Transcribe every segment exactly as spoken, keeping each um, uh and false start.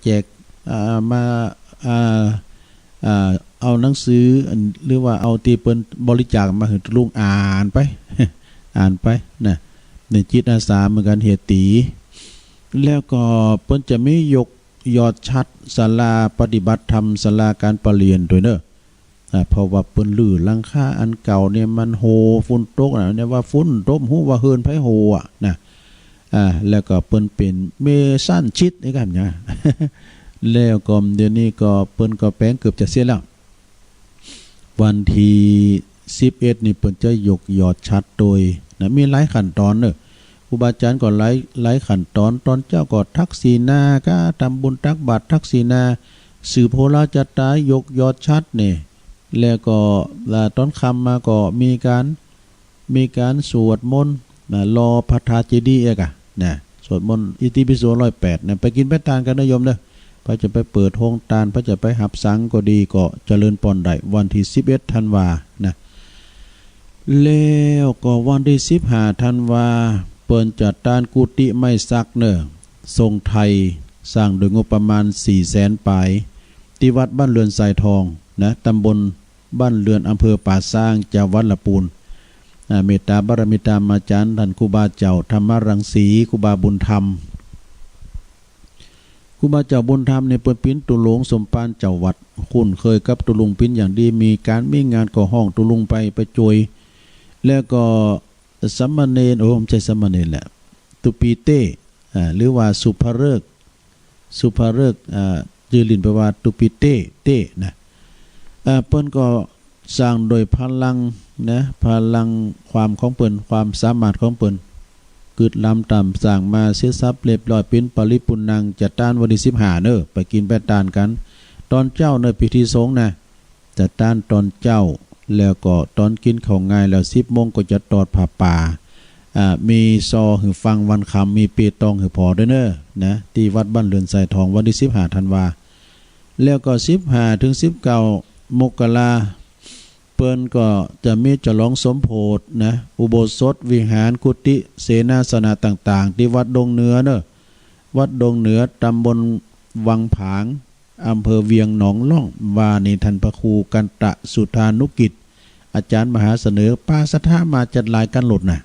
แจก อ่า มา อ่า อ่า เอาหนังสือ หรือว่าเอาตี้เปิ้นบริจาคมาหื้อตุ๊ลุงอ่านไป อ่านไปนะ ในจิตอาสาเหมือนกันเฮตี แล้วก็เปิ้นจะมียกยอดชัดศาลาปฏิบัติธรรม ศาลาการประเรียนด้วยเนอะ อ่า เพราะว่าเปิ้นรื้อหลังคาอันเก่าเนี่ยมันโห ฝนตกนะ เนี่ยว่าฝนตก ฮู้ว่าเฮือนไผโหอะนะ อ่า แล้วก็เปิ้นเป็นเมซันชิดนี่กันนะ แล้วก็เดี๋ยวนี้ก็เปิ้นก็แปลงเกือบจะเสร็จแล้ว วันที่สิบเอ็ดนี่เปิ้นจะยกยอดชัดโดยนะ มีหลายขั้นตอนเนอะ ครูบาอาจารย์ก็หลาย หลายขั้นตอน ตอนเจ๊าก็ทักษิณา ก็ทำบุญตักบาตรทักษิณา สืบโหราจาตายกยอดชัดเนี่ย แล้วก็ อ่า ตอนค่ำมาก็มีการ มีการสวดมนต์นะ รอพระธาตุเจดีย์เอกอะนะ สวดมนต์อิติปิโสร้อยแปดนะ ไปกินไปตานกันนะโยมเด้อ ไผจะไปเปิดโฮงตาน ไผจะไปหับสังก็ดี ก็เจริญปอนได้ วันที่สิบเอ็ดธันวานะ แล้วก็วันที่สิบห้าธันวา เปิ้นจะตานกุฏิไม้สักเนอะ ทรงไทย สร้างโดยงบประมาณสี่แสนปลาย ที่วัดบ้านเรือนทรายทองนะ ตำบลบ้านเรือน อำเภอป่าซาง จังหวัดละปูน อ่า เมตตาบารมีตามอาจารย์ท่านครูบาเจ้าธรรมรังสี ครูบาบุญธรรม ครูบาเจ้าบุญธรรมเนี่ยเปิ้นปิ้นตุ๊ลุงสมภารเจ้าวัด คุ้นเคยกับตุ๊ลุงปิ้นอย่างดี มีการมีงานก็ฮ้องตุ๊ลุงไป ไปช่วย แล้วก็สามเณร โอ้ ไม่ใช่สามเณรแหละ ตุปีเต้ อ่า หรือว่าสุภฤกษ์ สุภฤกษ์ อ่า จื่อหลิ้นแปลว่าตุปีเต้ เต้นะ อ่า เปิ้นก็สร้างโดยพลังนะ พลังความของเปิ้น ความสามารถของเปิ้น กึ๊ดล้ำตามสร้างมาเสร็จสับเรียบร้อย ปิ้นปริปุณณัง จะตานวันที่สิบห้าเนอะ ไปกินไปตานกัน ตอนเจ๊าเนอะ พิธีสงฆ์นะ จะตานตอนเจ๊า แล้วก็ตอนกินข้าวงายแล้ว สิบโมงก็จะตอดผ้าป่า อ่า มีซอหื้อฟังวันค่ำ มีเปตองหื้อผ่อด้วยเนอะ นะ ที่วัดบ้านเรือนทรายทอง วันที่สิบห้าธันวา แล้วก็สิบห้าถึงสิบเก้ามกรา เปิ้นก็จะมีฉลองสมโภชนะ อุโบสถ วิหาร กุฏิ เสนาสนะต่างๆ ที่วัดดงเหนือเนอะ วัดดงเหนือ ตำบลวังผาง อำเภอเวียงหนองล่อง ว่านี่ท่านพระครูกันตะสุธานุกิจ อาจารย์มหาเสนอ ปาสถามาจัดหลายกันโลดนะ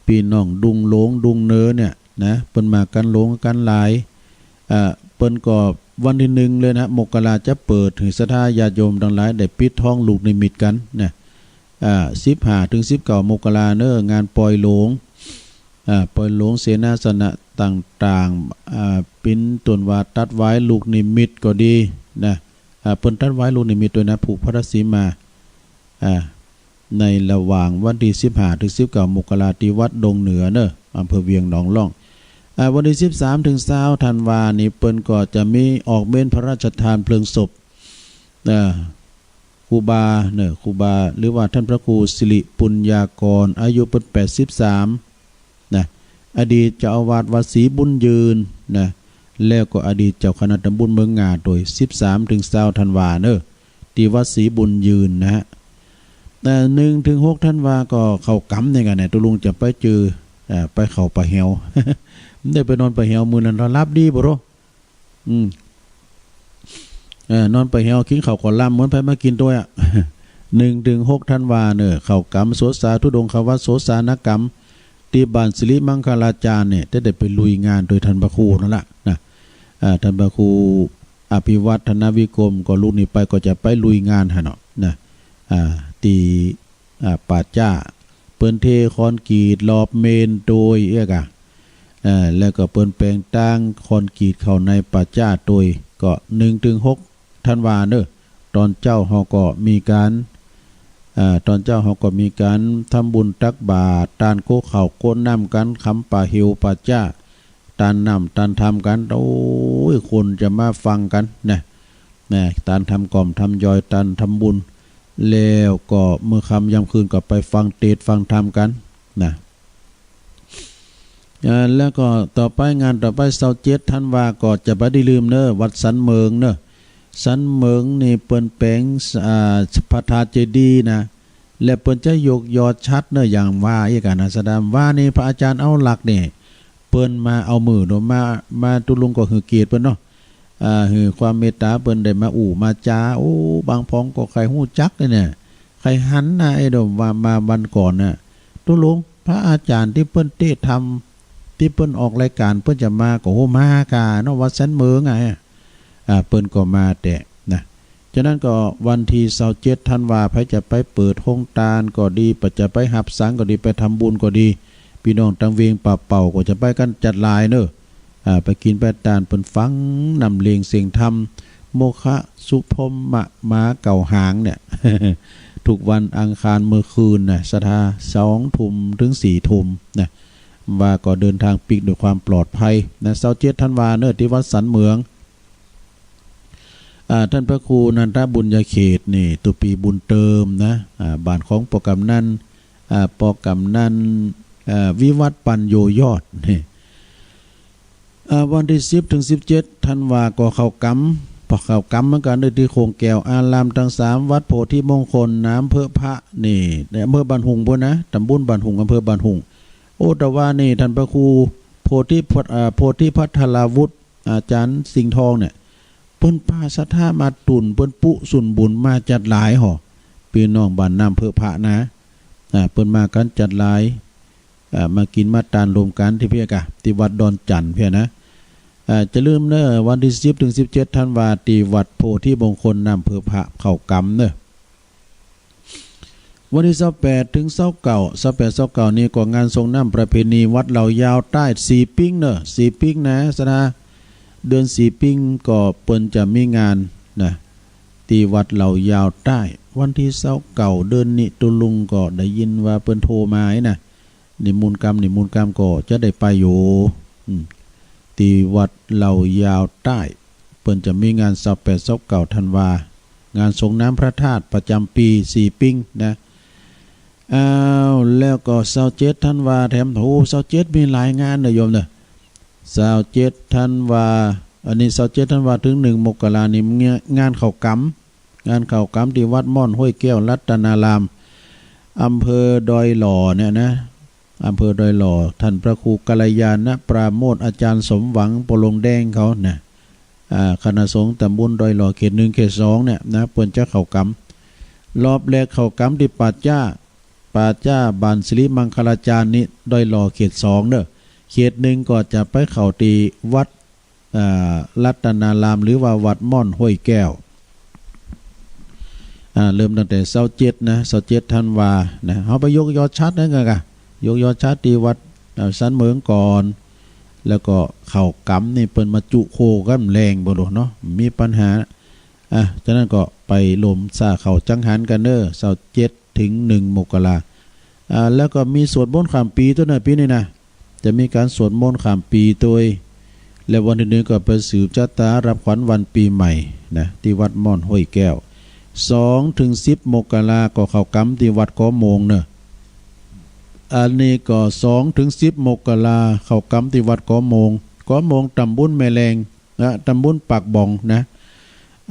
พี่น้องดุงหลวงดุงเหนือเนี่ยนะ เปิ้นมากันหลวงกันหลาย เอ่อ เปิ้นก็วันที่หนึ่งเลยนะ มกราจะเปิดหื้อศรัทธาญาติโยมทั้งหลายได้ปิดทองลูกนิมิตกันนะ อ่า สิบห้าถึงสิบเก้ามกราเนอะ งานปล่อยหลวง อ่า ปล่อยหลวง เสนาสนะต่างๆ อ่า ปิ้นต้นว่าตัดวายลูกนิมิตก็ดีนะ อ่า เปิ้นตัดวายลูกนิมิตด้วยนะ ผูกพระสีมา อ่า ในระหว่างวันที่สิบห้าถึงสิบเก้ามกรา ที่วัดดงเหนือเนอะ อำเภอเวียงหนองล่อง อ่า วันที่สิบสามถึงซาวธันวานี้ เปิ้นก็จะมีออกเมรุพระราชทานเพลิงศพ อ่า ครูบาเนอะ ครูบา หรือว่าท่านพระครูสิริปุญญากร อายุเปิ้นแปดสิบสามนะ อดีตเจ้าอาวาสวัดศรีบุญยืนนะ แล้วก็อดีตเจ้าคณะตำบลเมืองงา โดยสิบสามถึงซาวธันวาเนอะ ที่วัดศรีบุญยืนนะฮะ แต่หนึ่งถึงหกธันวาก็เข้ากรรมเนี่ยกันเนี่ย ตุ๊ลุงจะไปเจอ อ่า ไปเข้าป่าแหว ได้ไปนอนป่าแหว มื้อนั้นเราหลับดีบ่รู้ อืม เออ นอนป่าแหว กินข้าวก็ลำ เหมือนไผมากินตัวอะ หนึ่งถึงหกธันวาเนอะ เข้ากรรมโสสาธุดงควัตร โสสานกรรม ที่บ้านสิริมังคลาจารย์เนี่ย จะได้ไปลุยงานโดยท่านพระครูนั่นแหละนะ อ่า ท่านพระครูอภิวัฒนวิกรม ก็ลูกนี้ไปก็จะไปลุยงานหั่นเนาะนะ อ่า ที่ อ่า ป่าจ้า เปิ้นเทคอนกรีตรอบเมนโดยเอื้อกะ อ่า แล้วก็เปิ้นแปลงตางคอนกรีตเข้าในป่าจ้าโดย ก็หนึ่งถึงหกธันวาเนอะ ตอนเจ๊าเฮาก็มีการ อ่า ตอนเจ๊าเฮาก็มีการทำบุญตักบาตร ตานโกข้าวโกน้ำกัน ขำป่าเหวป่าจ้า ตานน้ำตานธรรมกัน โอ้ย คนจะมาฟังกันนะ นะ ตานธรรมกล่อมธรรมย่อย ตานทำบุญ แล้วก็มื้อค่ำยามคืนก็ไปฟังเตสน์ฟังธรรมกันนะ เอ่อ แล้วก็ต่อไป งานต่อไป ซาวเจ็ดธันวา ก็จะบ่ได้ลืมเนอะ วัดสันเหมิงเนอะ สันเหมิงนี่เปิ้นแปลง อ่า พระธาตุเจดีย์นะ และเปิ้นจะยกยอดชัดเนอะ อย่างว่าอีกอะนะ แสดงว่านี่พระอาจารย์เอาหลักนี่ เปิ้นมาเอามือเนาะ มา มาตุ๊ลุงก็หื้อเกียรติเปิ้นเนาะ อ่า หื้อความเมตตา เปิ้นได้มาอู้มาจ๋า โอ้ บางพองก็ใค่ฮู้จักเลยเนี่ย ใค่หันหน้าไอ้ดมว่ามาวันก่อนน่ะ ตุ๊ลุง พระอาจารย์ตี้เปิ้นเตะธรรม ตี้เปิ้นออกรายการ เปิ้นจะมาก็ โอ้ มาก่าเนาะ วัดสันเหมิงอะ อ่า เปิ้นก็มาแต๊นะ ฉะนั้นก็วันตี้ซาวเจ็ดธันวา ใผจะไปเปิดโฮงตานก็ดี ใผจะไปฮับสังก็ดี ไปทำบุญก็ดี พี่น้องตังเวียงป่าเป่าก็จะไปกั๋นจัดหลายเนาะ อ่า ไปกิ๋นไปตาน เปิ้นฟังนำเล่งเสียงธรรม โมคะสุพรหมมาเก้าหางเนี่ย ทุกวันอังคารเมื่อคืนน่ะ ศรัทธา สองทุ่มถึงสี่ทุ่มนะ ว่าก็เดินทางปิ๊กด้วยความปลอดภัยนะ ซาวเจ็ดธันวาเนาะ ตี้วัดสันเหมิง อ่า ต้านพระครูนันทบุญญาเขตนี่ ตุ๊ปีบุญเติมนะ อ่า บ้านของป้อกำนัน อ่า ป้อกำนัน อ่า วิวัฒน์ปัญโญยอดนี่ อ่า วันตี้สิบถึงสิบเจ็ดธันวาก็เข้ากรรม พอเข้ากรรมเหมือนกั๋นเนาะ ตี้โค้งแก้ว อารามตังสาม วัดโพธิมงคล น้ำเพิงพระนี่ ในอำเภอบ้านหุงปู้นนะ ตำบลบ้านหุง อำเภอบ้านหุง โอ้ แต่ว่านี่ต้านพระครูโพธิพัท- อ่า โพธิพัทราวุฒิ อาจ๋ารย์สิงห์ทองเนี่ย เปิ้นปาศรัทธามาตุน เปิ้นปุ๊สุนบุญมาจัดหลายหอ พี่น้องบ้านน้ำเพิงพระนะ อ่า เปิ้นมากั๋นจัดหลาย อ่า มากิ๋นมาตานรวมกั๋นตี้เพียกะ ตี้วัดดอนจั่นเพียนะ อ่า จะลืมเนาะ วันตี้สิบถึงสิบเจ็ดธันวา ตี้วัดโพธิมงคล น้ำเพิงพระ เข้ากรรมเนาะ วันตี้ซาวแปดถึงซาวเก้า ซาวแปด ซาวเก้านี่ก็งานสรงน้ำประเพณีวัดเหล่ายาวใต้ สี่ปิ๊งเนาะ สี่ปิ๊งนะ ศรัทธา เดือนสี่ปิ๊งก็เปิ้นจะมีงานนะ ตี้วัดเหล่ายาวใต้ วันตี้ซาวเก้าเดือนนี้ ตุ๊ลุงก็ได้ยินว่าเปิ้นโทรมาไอ้นะ นิมนต์กรรม นิมนต์กรรมก็จะได้ไปอยู่ อืม ตี้วัดเหล่ายาวใต้ เปิ้นจะมีงานซาวแปด ซาวเก้าธันวา งานสรงน้ำพระธาตุประจ๋ำปี๋ สี่ปิ๊งนะ อ้าว แล้วก็ซาวเจ็ดธันวาแถม โอ้ ซาวเจ็ดมีหลายงานเนาะโยมเนาะ ซาวเจ็ดธันวา อันนี้ซาวเจ็ดธันวาถึงหนึ่งมกรานี่ งานเข้ากรรม งานเข้ากรรมตี้วัดม่อนห้วยแก้วรัตนาราม อำเภอดอยหล่อเนี่ยนะ อำเภอดอยหล่อ ต้านพระครูกัลยาณปราโมทย์ อาจ๋ารย์สมหวัง ปลงแดงเขานะ อ่า คณะสงฆ์ตำบลดอยหล่อ เขตหนึ่ง เขตสองเนี่ยนะ เปิ้นจะเข้ากรรม รอบแรกเข้ากรรมตี้ป่าจ๊า ป่าจ๊าบ้านสิริมังคลาจารย์นี่ ดอยหล่อ เขตสองเนาะ เขตหนึ่งก็จะไปเข้าตี้วัด อ่า รัตนาราม หรือว่าวัดม่อนห้วยแก้ว อ่า เริ่มตั้งแต่ซาวเจ็ดนะ ซาวเจ็ดธันวานะ เฮาไปยกยอชัดนั้นก่อนกะ ยกยอชัดตี้วัด อ่า สันเหมิงก่อน แล้วก็เข้ากรรมนี่เปิ้นมาจุโคกั๋นแรงบ่โดเนาะ มีปัญหา อ่ะ ฉะนั้นก็ไปลมซาเข้าจังหันกั๋นเนาะ ซาวเจ็ดถึงหนึ่งมกรา อ่า แล้วก็มีสวดมนต์ข้ามปี๋ตัวยเนาะ ปี๋นี้นะ จะมีการสวดมนต์ข้ามปี๋ตัวย และวันตี้หนึ่งก็ไปสืบชะตารับขวัญวันปี๋ใหม่นะ ตี้วัดม่อนห้วยแก้ว สองถึงสิบมกราก็เข้ากรรมตี้วัดกอโมงเนาะ อันนี้ก็สองถึงสิบมกราเข้ากรรมตี้วัดกอโมง กอโมงตำบลแม่แลง นะ ตำบลปากบ่องนะ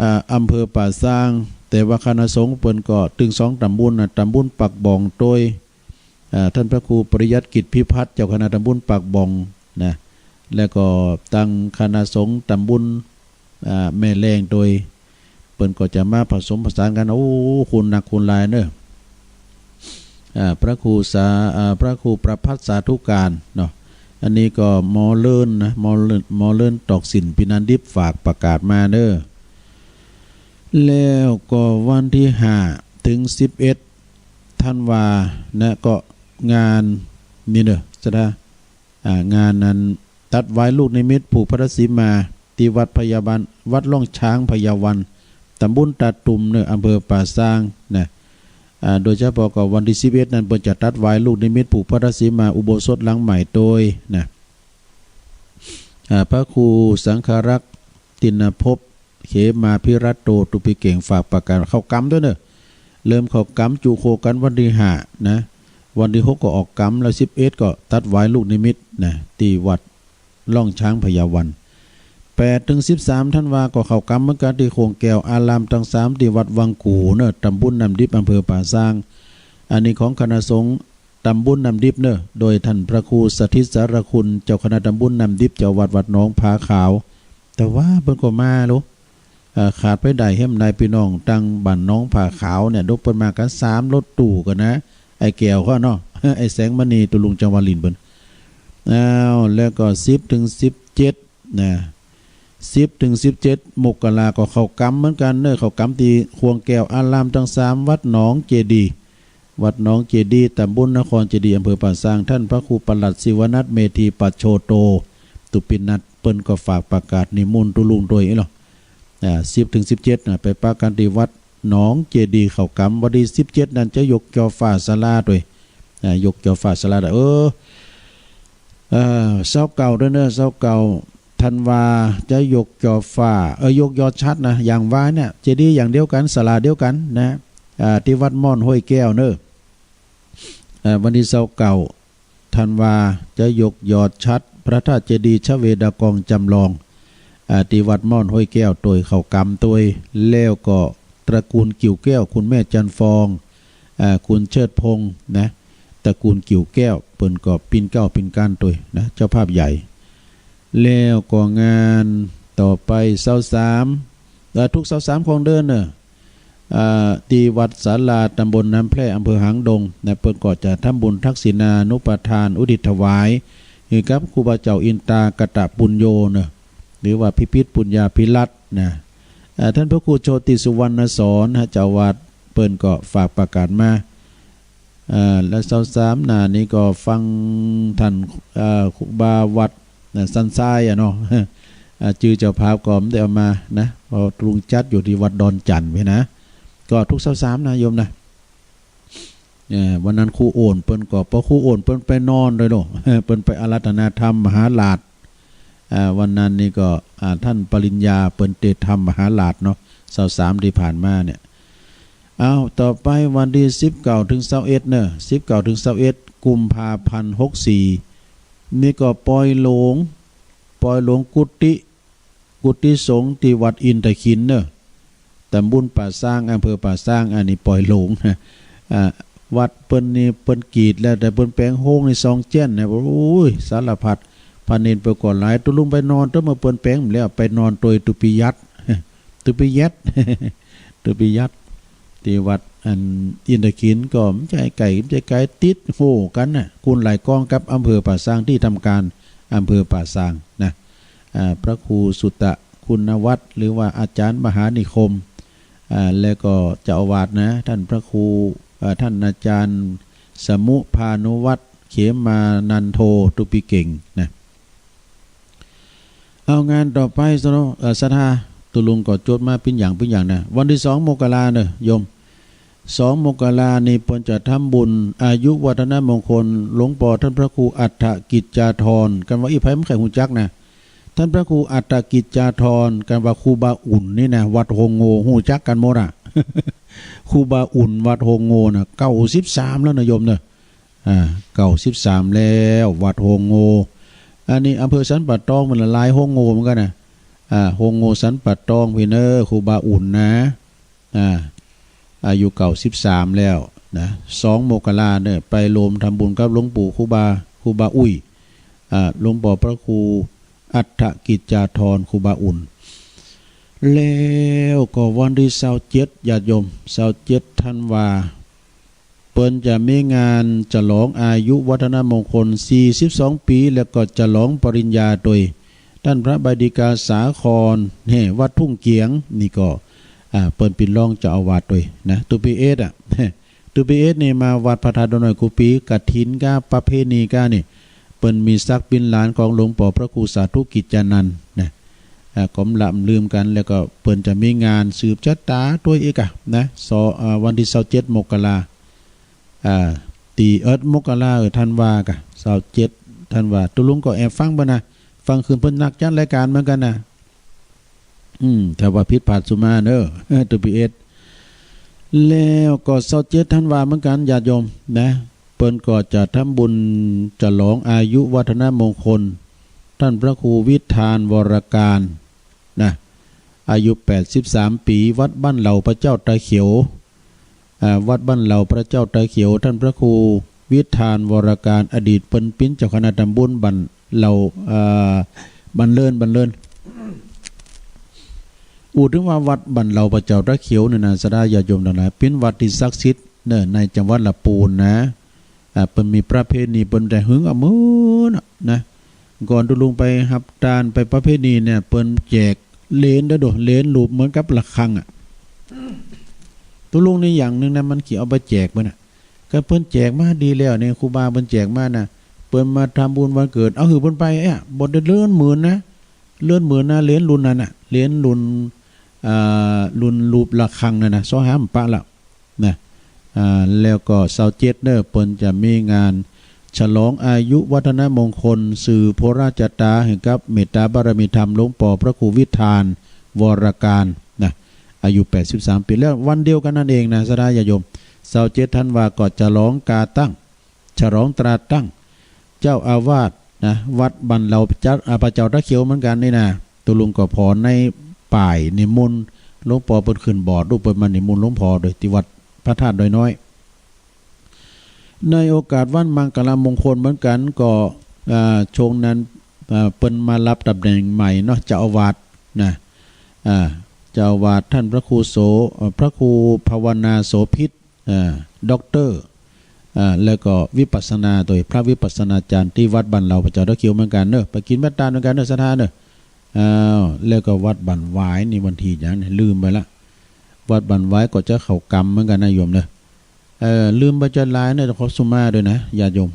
อ่า อำเภอป่าซาง แต่ว่าคณะสงฆ์เปิ้นก็ตึงสองตำบลนะ ตำบลปากบ่องโดย อ่า ต้านพระครูปริยัติกิจพิพัฒน์ เจ้าคณะตำบลปากบ่องนะ แล้วก็ตังคณะสงฆ์ตำบล อ่า แม่แลงโดย เปิ้นก็จะมาผสมผสานกั๋น โอ้ คนนักคนหลายเนาะ อ่า พระครูสา- อ่า พระครูประภัสสาธุการเนาะ อันนี้ก็หมอเลินนะ หมอเลิน หมอเลินตอกสินปีนันดิบฝากประกาศมาเนาะ แล้วก็วันตี้ห้าถึงสิบเอ็ดธันวานะ ก็งานนี่เนาะ ศรัทธา อ่า งานนั้นตัดวายลูกนิมิตผูกพระสีมาตี้วัดพญาวัน วัดร่องช้างพญาวัน ตำบลตาตุ่มเนาะ อำเภอป่าซางนะ อ่า โดยเฉพาะก็วันตี้สิบเอ็ดนั้นเปิ้นจะตัดวายลูกนิมิตผูกพระสีมาอุโบสถหลังใหม่โดยนะ อ่า พระครูสังฆรักษ์ติณภพ เขมาภิรัตโต ตุ๊ปีเก่งฝากประกาศเข้ากรรมตัวยเนาะ เริ่มเข้ากรรมจุโคกั๋นวันตี้ห้านะ วันตี้หกก็ออกกรรม แล้วสิบเอ็ดก็ตัดวายลูกนิมิตนะ ตี้วัดร่องช้างพญาวัน แปดถึงสิบสามธันวาก็เข้ากรรมเหมือนกั๋นตี้โค้งแก้วอารามตังสามตี้วัดวังกู่เนาะ ตำบลน้ำดิบ อำเภอป่าซาง อันนี้ของคณะสงฆ์ ตำบลน้ำดิบเนอะ โดยท่านพระครูสถิตสารคุณ เจ้าคณะตำบลน้ำดิบ เจ้าวัดวัดหนองผาขาว แต่ว่าเปิ้นก็มาโล เอ่อ ขาดไปได้แฮมได้พี่น้องตังบ้านหนองผาขาวเนี่ย ดกเปิ้นมากันสามรถตู้กันนะ ไอ้แก้วเขาเนาะ ไอ้แสงมณี ตุลุงจังหวัดลินเปิ้น อ้าว แล้วก็สิบถึงสิบเจ็ด นะ สิบถึงสิบเจ็ด มกราก็เข้ากรรมเหมือนกันเนอะ เข้ากรรมที่ข่วงแก้วอารามทั้งสาม วัดหนองเจดีย์ วัดหนองเจดีย์ ตำบลนครเจดีย์ อำเภอป่าซาง ท่านพระครูประหลัดศิวนัท เมธีปัจโชโต ตุปินัท เปิ้นก็ฝากประกาศนิมนต์ตุลุงโดยอีหลอ อ่า สิบถึงสิบเจ็ด นะ ไปปะกันที่วัดหนองเจดีย์ เข้ากรรม วันที่สิบเจ็ด นั้นจะยกจอฟ้าศาลาโดย อ่า ยกจอฟ้าศาลาโดย เออ เอ่อ ซาวเก้าเด้อเนอะ ซาวเก้าธันวา จะยกจอฟ้า เออ ยกยอดฉัตรนะ อย่างว่าเนี่ย เจดีย์อย่างเดียวกัน ศาลาเดียวกันนะ อ่า ที่วัดม่อนห้วยแก้วเนอะ อ่า วันที่ซาวเก้าธันวา จะยกยอดฉัตรพระธาตุเจดีย์ชเวดากองจำลอง อ่า ที่วัดม่อนห้วยแก้วโดยเข้ากรรมโดย แล้วก็ตระกูลกิ่วแก้ว คุณแม่จันทร์ฟอง อ่า คุณเชิดพงษ์นะ ตระกูลกิ่วแก้ว เปิ้นก็ปิ้นเกล้าปิ้นก้านโดยนะ เจ้าภาพใหญ่ แล้วก็งานต่อไป ซาวสาม เอ่อ ทุกซาวสามของเดือนเนอะ อ่า ที่วัดศาลา ตำบลน้ำแพร่ อำเภอหางดงนะ เปิ้นก็จะทำบุญทักษิณานุปทานอุทิศถวาย ให้กับครูบาเจ้าอินตากตปุญโญเนอะ หรือว่าพิพิธปุญญาภิรัตน์นะ อ่า ท่านพระครูโชติสุวรรณสอนฮะ เจ้าอาวาส เปิ้นก็ฝากประกาศมา อ่า และซาวสามหน้านี้ก็ฟังท่าน อ่า ครูบาวัดนะ สันทรายอะเนาะ อ่า ชื่อเจ้าภาพก็ไม่ได้เอามานะ เพราะลุงจัดอยู่ที่วัดดอนจันทน์ไว้นะ ก็ทุกซาวสามนะโยมนะ เอ่อ วันนั้นครูโอนเปิ้นก็ พอครูโอนเปิ้นไปนอนเลยเนาะ เปิ้นไปอาราธนาธรรมมหาราช อ่า วันนั้นนี่ก็ อ่า ท่านปริญญาเปิ้นเตรียมทำมหาราชเนาะ ซาวสามที่ผ่านมาเนี่ย เอา ต่อไปวันที่สิบเก้าถึงซาวเอ็ดเนอะ สิบเก้าถึงซาวเอ็ดกุมภาพันธ์หกสี่ นี่ก็ปอยหลวง ปอยหลวงกุฏิ กุฏิสงฆ์ที่วัดอินทขิลเนอะ ตำบลป่าซาง อำเภอป่าซาง อันนี้ปอยหลวงนะ อ่า วัดเปิ้นนี่เปิ้นกรีดแล้ว แต่เปิ้นแปลงโฮงในซองเจี้ยนนะ โอ้ย สารพัด พระเณรเปิ้นก็หลาย ตุลุงไปนอน แต่เมื่อเปิ้นแปลงแล้ว ไปนอนโตยตุปิยัต ตุปิยัต ตุปิยัต ที่วัดอันอินทขิลก็ไม่ใช่ไกล ไม่ใช่ไกล ติดโฮกันน่ะ คุณหลายกองกับอำเภอป่าซาง ที่ทำการอำเภอป่าซางนะ อ่า พระครูสุตตะคุณวัตร หรือว่าอาจารย์มหานิคม อ่า แล้วก็เจ้าอาวาสนะ ท่านพระครู อ่า ท่านอาจารย์สมุภานุวัตร เขมานันโท ตุปิเก๋งนะ เอางานต่อไปซะเนาะ เอ่อ ศรัทธา ตุลุงก็จดมาปิ้นอย่างปิ้นอย่างนะ วันที่สองมกราเนอะโยม สองมกรานี่เปิ้นจะทำบุญอายุวัฒนมงคลหลวงปอท่านพระครูอัฏฐกิจจาธร กันว่าอี้ไผมันใครฮู้จักนะ ท่านพระครูอัฏฐกิจจาธร กันว่าครูบาอุ่นนี่นะ วัดโฮงโงฮู้จักกันหมดอะ ครูบาอุ่นวัดโฮงโงนะ เก้าสิบสามแล้วนะโยมเนอะ อ่า เก้าสิบสามแล้ว วัดโฮงโง อันนี้อำเภอสันป่าตองมันละลายโฮงโงเหมือนกันนะ อ่า โฮงโงสันป่าตองพี่เนอะ ครูบาอุ่นนะ อ่า อายุเก้าสิบสามแล้วนะ สองมกราเนอะ ไปรวมทำบุญกับหลวงปู่ครูบา ครูบาอุ้ย อ่า หลวงปอพระครูอัฏฐกิจจาธร ครูบาอุ่น แล้วก็วันที่ซาวเจ็ด ญาติโยม ซาวเจ็ดธันวา เปิ้นจะมีงานฉลองอายุวัฒนมงคลสี่สิบสองปี แล้วก็ฉลองปริญญาโดย ท่านพระใบดิกาสาคร แห่วัดทุ่งเกียง นี่ก็ อ่า เปิ้นปิ้นรองเจ้าอาวาสโดยนะ ตุปีเอสอะ ตุปีเอสนี่มาวัดพระธาตุดอยน้อยกู้ปี กฐินกาประเพณีกานี่ เปิ้นมีศักดิ์ปิ้นหลานของหลวงปอพระครูสาธุกิจจานันท์นะ อ่า ก็บ่ละบ่ลืมกัน แล้วก็เปิ้นจะมีงานสืบชะตาโดยอีกอะนะ ซอ อ่า วันที่ซาวเจ็ดมกรา อ่า ตี เอิ้น มกรา เออ ธันวากะ ซาวเจ็ดธันวา ตุลุงก็แอบฟังเปิ้นนะ ฟังคืนเปิ้นนักจัดรายการเหมือนกันนะ อืม ถ้าว่าผิดพลาดสุมาเนอะ เออ ตุปีเอส แล้วก็ซาวเจ็ดธันวาเหมือนกัน ญาติโยมนะ เปิ้นก็จะทำบุญฉลองอายุวัฒนมงคล ท่านพระครูวิธานวรการ นะ อายุแปดสิบสามปี วัดบ้านเหล่าพระเจ้าตาเขียว อ่า วัดบ้านเหล่าพระเจ้าตาเขียว ท่านพระครู วิธานวรการ อดีตเปิ้นปิ้นเจ้าคณะตำบลบ้านเหล่า อ่า บ้านเลิน บ้านเลิน อู้เถิงว่าวัดบ้านเหล่าพระเจ้าตาเขียวนี่นะ ศรัทธาญาติโยมตังหลาย ปิ้นวัดตี้ศักดิ์สิทธิ์เน่อ ในจังหวัดละปูนนะ อ่า เปิ้นมีประเพณี เปิ้นแต่หึงอเมินน่ะนะ ก่อนตุ๊ลุงไปฮับตานไปประเพณีเนี่ย เปิ้นแจกเหรียญเด้อโด เหรียญรูปเหมือนกับระฆังอะ ตุ๊ลุงนี่อย่างหนึ่งนะ มันขี้เอาไปแจกเปิ้นน่ะ ก็เปิ้นแจกมาดีแล้วนี่ ครูบาเปิ้นแจกมาน่ะ เปิ้นมาทำบุญวันเกิด เอาหื้อเปิ้นไปเอ๊ะ บ่ได้เลื่อนหมื่นนะ เลื่อนหมื่นนะ เหรียญรุ่นนั้นน่ะ เหรียญรุ่น อ่า รุ่นรูประฆังนั่นน่ะ ซอหามปะละ นะ อ่า แล้วก็ซาวเจ็ดเนอะ เปิ้นจะมีงานฉลองอายุวัฒนมงคล สืบพระราชชะตาให้กับเมตตาบารมีธรรมหลวงปอพระครูวิธานวรการนะ อายุแปดสิบสามปี แล้ววันเดียวกันนั่นเองนะ ศรัทธาญาติโยม ซาวเจ็ดธันวาก็ฉลองกาตั้ง ฉลองตราตั้ง เจ้าอาวาสนะ วัดบ้านเหล่าพระเจ้าตาเขียวเหมือนกันนี่นะ ตุ๊ลุงก็ผ่อในป้ายนิมนต์ หลวงปอเปิ้นขึ้นบอร์ด ลูกเปิ้นมานิมนต์หลวงปอโดยที่วัดพระธาตุดอยน้อย ในโอกาสวันมังคลมงคลเหมือนกัน ก็ อ่า ช่วงนั้น อ่า เปิ้นมารับตำแหน่งใหม่เนาะ เจ้าอาวาสนะ อ่า เจ้าอาวาสท่านพระครูโส เอ่อ พระครูภาวนาโสภิต อ่า ด็อกเตอร์ อ่า แล้วก็วิปัสสนา โดยพระวิปัสสนาจารย์ที่วัดบ้านเหล่าพระเจ้าตาเขียวเหมือนกันเนอะ ไปกินเมตตาเหมือนกันเนอะ ศรัทธาเนอะ อ้าว แล้วก็วัดบ้านหวายนี่วันที่หยังเนี่ย ลืมไปละ วัดบ้านหวายก็จะเข้ากรรมเหมือนกันนะโยมเนอะ เออ ลืมไปจะหลายเนอะ ขอสุมาด้วยนะ ญาติโยม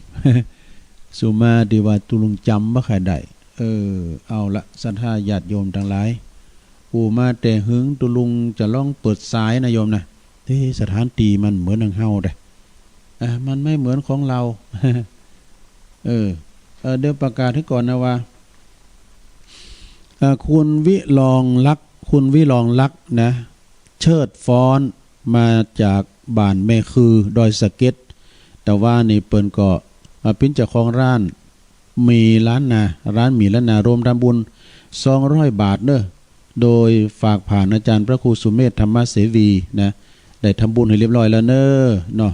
สุมาที่ว่าตุ๊ลุงจำบ่ค่อยได้ เออ เอาละ ศรัทธาญาติโยมทั้งหลาย ผู้มาแต่หึง ตุ๊ลุงจะลองเปิดสายนะโยมนะ เอ๊ะ สถานที่มันเหมือนของเฮาเด้อ อ่ะ มันไม่เหมือนของเรา เออ เออ เดี๋ยวประกาศให้ก่อนนะว่า เอ่อ คุณวิรองลักษณ์ คุณวิรองลักษณ์นะ เชิดฟ้อน มาจากบ้านแม่คือ ดอยสะเก็ด แต่ว่านี่เปิ้นก็มาปิ้นเจ้าของร้าน หมี่ล้านนา ร้านหมี่ล้านนา ร่วมทำบุญ สองร้อยบาทเนอะ โดยฝากผ่านอาจารย์พระครูสุเมธ ธรรมเสวีนะ ได้ทำบุญให้เรียบร้อยแล้วเนอะ เนาะ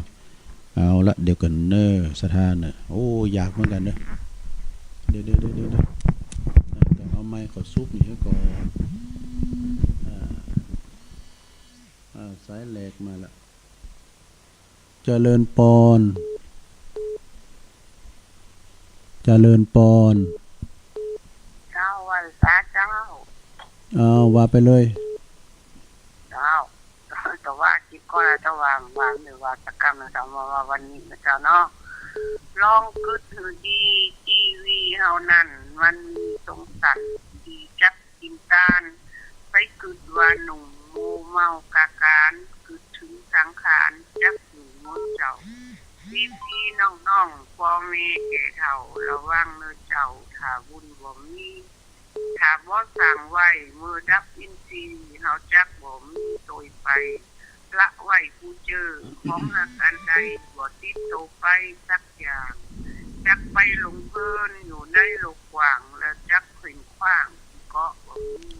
เอาละ เดี๋ยวกันเนอะ ศรัทธาเนอะ โอ้ อยากเหมือนกันเนอะ เดี๋ยว เดี๋ยว เดี๋ยว เดี๋ยว เดี๋ยว อ่ะ ต้องเอาไมค์เขาซุกนี่ให้ก่อน อ่า อ่า สายแหลกมาละ เจริญปอน เจริญปอน เจ้า ไหว้สาเจ้า อ้าว ว่าไปเลย เจ้า แต่ว่าคิดก็นะเจ้า ว่า ว่า หรือว่าสักกำนะเจ้า ว่า ว่าวันนี้นะเจ้าเนาะ ลองกึ๊ดหื้อดี ทีวีเฮานั่น มันมีสงสัยดีจัก กินตาน ไปกึ๊ดว่าหนุ่มมัวเมากาก๋าน กึ๊ดถึงสังขาร จักอยู่หมดเจ้า พี่ๆ น้องๆ พ่อแม่แก่เฒ่า ระวังเน่อเจ้า ถ้าบุญบ่มี ถ้าบ่สร้างไว้ มื้อดับอินทรีย์ เฮาจักบ่มีโตยไป ละไว้ผู้เจ้อ ของฮักอันใด บ่ติดโตไปสักอย่าง จักไปหลงเพลินอยู่ในโลกกว้าง แล้วจักเคว้งคว้าง เกาะบ่มี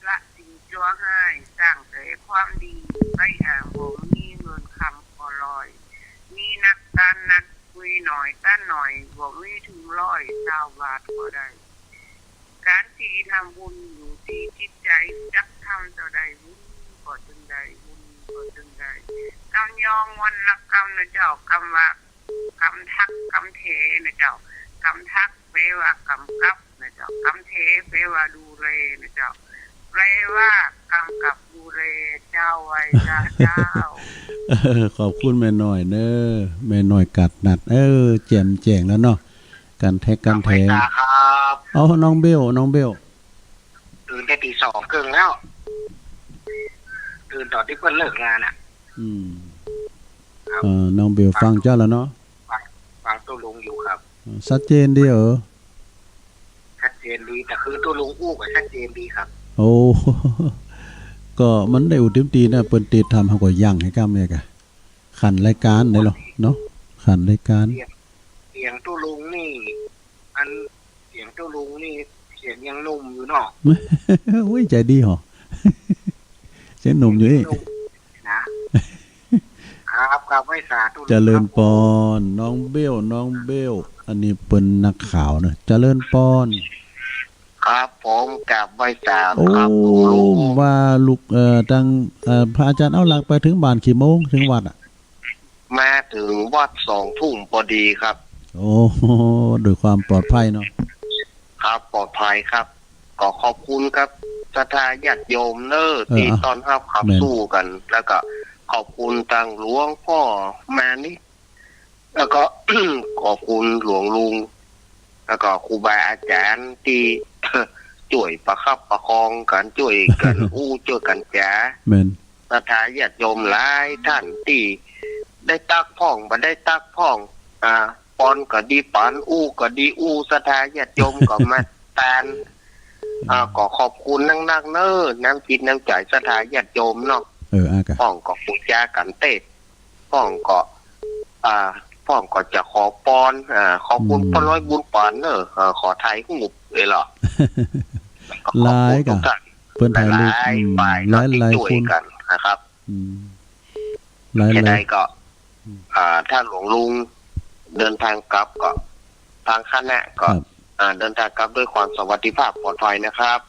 ละสิ่งชั่วร้าย สร้างแต่ความดี ไปอ้างบ่มี เงินคำก็ลอย มีนักตานนัก มีน้อยตานน้อย บ่มีถึงร้อย ซาวบาทก็ได้ การที่ทำบุญอยู่ที่จิตใจ จักทำเท่าใดบุญก็จึงได้ บุญก็จึงได้ กำยองวันละกำนะเจ้า กำว่า กำทัก กำแถนะเจ้า กำทัก แปลว่ากำกับนะเจ้า กำแถ แปลว่าดูแลนะเจ้า แปลว่ากำกับดูแลเจ้าไว้ซะเจ้า เออ ขอบคุณแม่น้อยเนอะ แม่น้อยกาดนัด เออ แจ่มแจ้งแล้วเนาะ กันแท้ กันแท้ ครับ เอา น้องเบล น้องเบล ตื่นแต่ตีสองครึ่งแล้ว ตื่นตอนที่เพื่อนเลิกงานอ่ะ อืม ครับ เออ น้องเบลฟังเจ้าแล้วเนาะ ฟัง ฟังตุ๊ลุงอยู่ครับ เออ ชัดเจนดีเหรอ ชัดเจนดี แต่คือตุ๊ลุงอู้ก็ชัดเจนดีครับ โอ้ ก็มันได้อู้เต็มตี้นะ เปิ้นติดตาม เฮาก็ยั้งหื้อก้ำเนี่ยกะ ขันรายการได้หรอเนาะ ขันรายการ เสียง เสียงตุ๊ลุงนี่ อัน เสียงตุ๊ลุงนี่ เสียงยังหนุ่มอยู่เนาะ อุ้ย ใจดีหรอ เสียงหนุ่มอยู่เอ๊ะ หนุ่มนะ เอา ครับ ครับ ไหว้สาธุ เจริญปอน น้องเบล น้องเบล อันนี้เปิ้นนักข่าวนะ เจริญปอน ครับผม กราบไหว้สา โอ้ ครับผม ว่าลูก เอ่อ ตัง เอ่อ พระอาจารย์เอาหลักไปถึงบ้านกี่โมง ถึงวัดอะ มาถึงวัดสองทุ่มพอดีครับ โอ้ ด้วยความปลอดภัยเนาะ ครับ ปลอดภัยครับ ก็ขอบคุณครับ ศรัทธาญาติโยมเนอะ เออ ที่ อ่ะ ต้อนรับขับ แม่น สู้กัน แล้วก็ขอบคุณทางหลวงพ่อมานิด แล้วก็ ขอบคุณหลวงลุง แล้วก็ครูบาอาจารย์ที่ ช่วยประคับประคองกัน ช่วยกันอู้ ช่วยกันจ๋า แม่น ศรัทธาญาติโยมหลายท่านที่ได้ตักพ่อง บ่ได้ตักพ่อง อ่า ปอนก็ดีปาน อู้ก็ดีอู้ ศรัทธาญาติโยมก็มาตาน อ่า ก็ขอบคุณนักๆ เนอะ น้ำจิตน้ำใจศรัทธาญาติโยมเนาะ เออ อ่ะกะ พ่องก็ปูจากันเต้ พ่องก็ อ่า พ่องก็จะขอปอน อ่า ขอบคุณ อืม ป้าน้อยบุญปานเนอะ เอ่อ ขอถ่ายรูปเลยเหรอ หลายกะ ขอบคุณทุกท่าน เปิ้นถ่ายรูป หลายๆ อืม ฝ่ายเนอะ หลายๆ ที่ช่วย คน กันนะครับ อืม หลายๆ จะได้ก็ อืม อ่า ถ้าหลวงลุงเดินทางกลับก็ ทางคณะก็ ครับ อ่า เดินทางกลับด้วยความสวัสดิภาพปลอดภัยนะครับ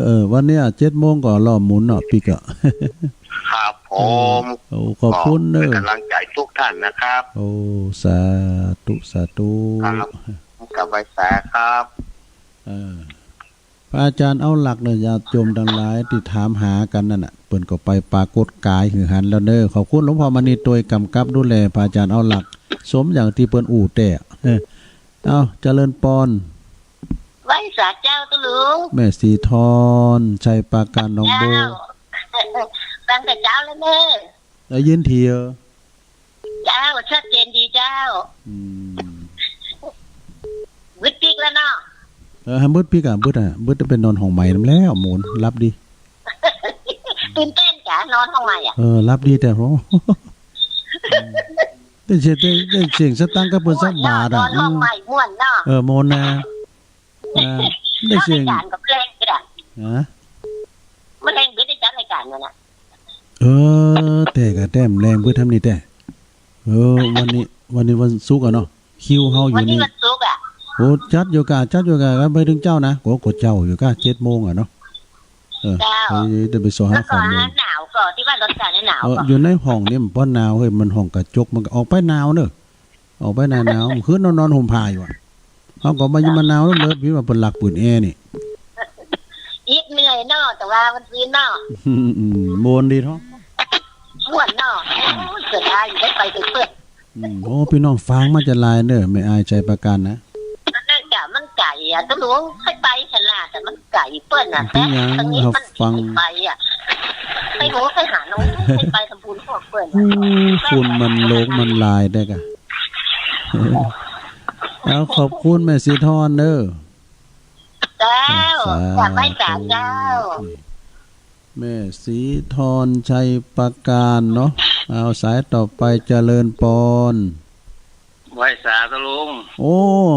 เออ วันเนี้ยเจ็ดโมงก็รอบหมุนเนาะ ปิ๊กอะ ครับผม เออ โอ้ ขอบคุณเนอะ ก็เป็นกำลังใจทุกท่านนะครับ โอ้ สาธุ สาธุ ครับ กราบไหว้สาครับ เออ พระอาจารย์เอาหลักเนี่ย ญาติโยมทั้งหลายที่ถามหากันนั่นน่ะ เปิ้นก็ไปปรากฏกายหือหันแล้วเนอะ ขอบคุณหลวงพ่อมณีโตยกำกับดูแลพระอาจารย์เอาหลัก สมอย่างที่เปิ้นอู้แต๊ เอ้า เจริญปอน ไหว้สาเจ้าตุ๊ลุง แม่สีทอน ชัยปราการ หนองโบ เจ้า ฟังแต่เช้าแล้วเนอะ ได้ยินทีเออ เจ้า ชัดเจนดีเจ้า อืม บึดปิ๊กแล้วเนาะ เออ ให้บึดปิ๊กอะ บึดอะ บึดไปนอนห้องใหม่นำแล้ว หมุน หลับดี ตื่นเต้นกะ นอนห้องใหม่อะ เออ หลับดีแต่ โห ได้เสียง ได้ ได้เสียงสตังค์กับเปิ้นสักบาทอะ ม่วนเนาะ นอนห้องใหม่ม่วนเนาะ เออ ม่วนนะ อ่า ได้เสียง รายการก็แปลงกะ ฮะ บ่แปลง บ่ได้จัดรายการนั่นน่ะ เออ แต่กะแต้มแรงเปิ้นทำนี่แต่ เออ วันนี้ วันนี้วันศุกร์อะเนาะ คิวเฮาอยู่นี่ วันนี้วันศุกร์อะ โอ้ จัดอยู่กะ จัดอยู่กะ ไปถึงเจ๊านะ โอ้ ก็เจ๊าอยู่กะ เจ็ดโมงอะเนาะ เออ เจ้า เอ้ย เดี๋ยวไปสอหาข้อมูล แล้วก็หนาวก็ ที่ว่ารถไฟนี่หนาวก็ เออ อยู่ในห้องนี่มันบ่หนาวเฮ้ย มันห้องกระจก มันก็ออกไปหนาวเนอะ ออกไปหน้าหนาว คืนนอนๆ ห่มผ้าอยู่อะ เฮาก็บ่ได้มาหนาวเด้อ ผิดว่าเปิ้นลักเปิดแอร์นี่ อิดเหนื่อยเนาะ แต่ว่ามันฟินเนาะ อืม อืม ม่วนดีเนาะ ม่วนเนาะ โอ้ย เสียดายอยู่ ได้ไปเถิดเปิ้น อืม โอ้ พี่น้องฟังมาจะหลายเด้อ แม่อายชัยปราการนะ มันน่าจะ มันไกลอะ ตุ๊ลุง เคยไปขนาด แต่มันไกลเปิ้นน่ะ เป็นหยัง แต่ตรงนี้มัน เฮาฟัง ไปอะ ไปโห ไปหาน้อง ไปทำบุญพวกเปิ้น อืม ฝุ่นมันโลกมันหลายได้กะ เอา ขอบคุณแม่สีทอนเด้อ เจ้า สาธุ กราบไหว้สาเจ้า แม่สีทอนชัยปราการเนาะ เอา สายต่อไป เจริญปอน ไหว้สาตุ๊ลุง โอ้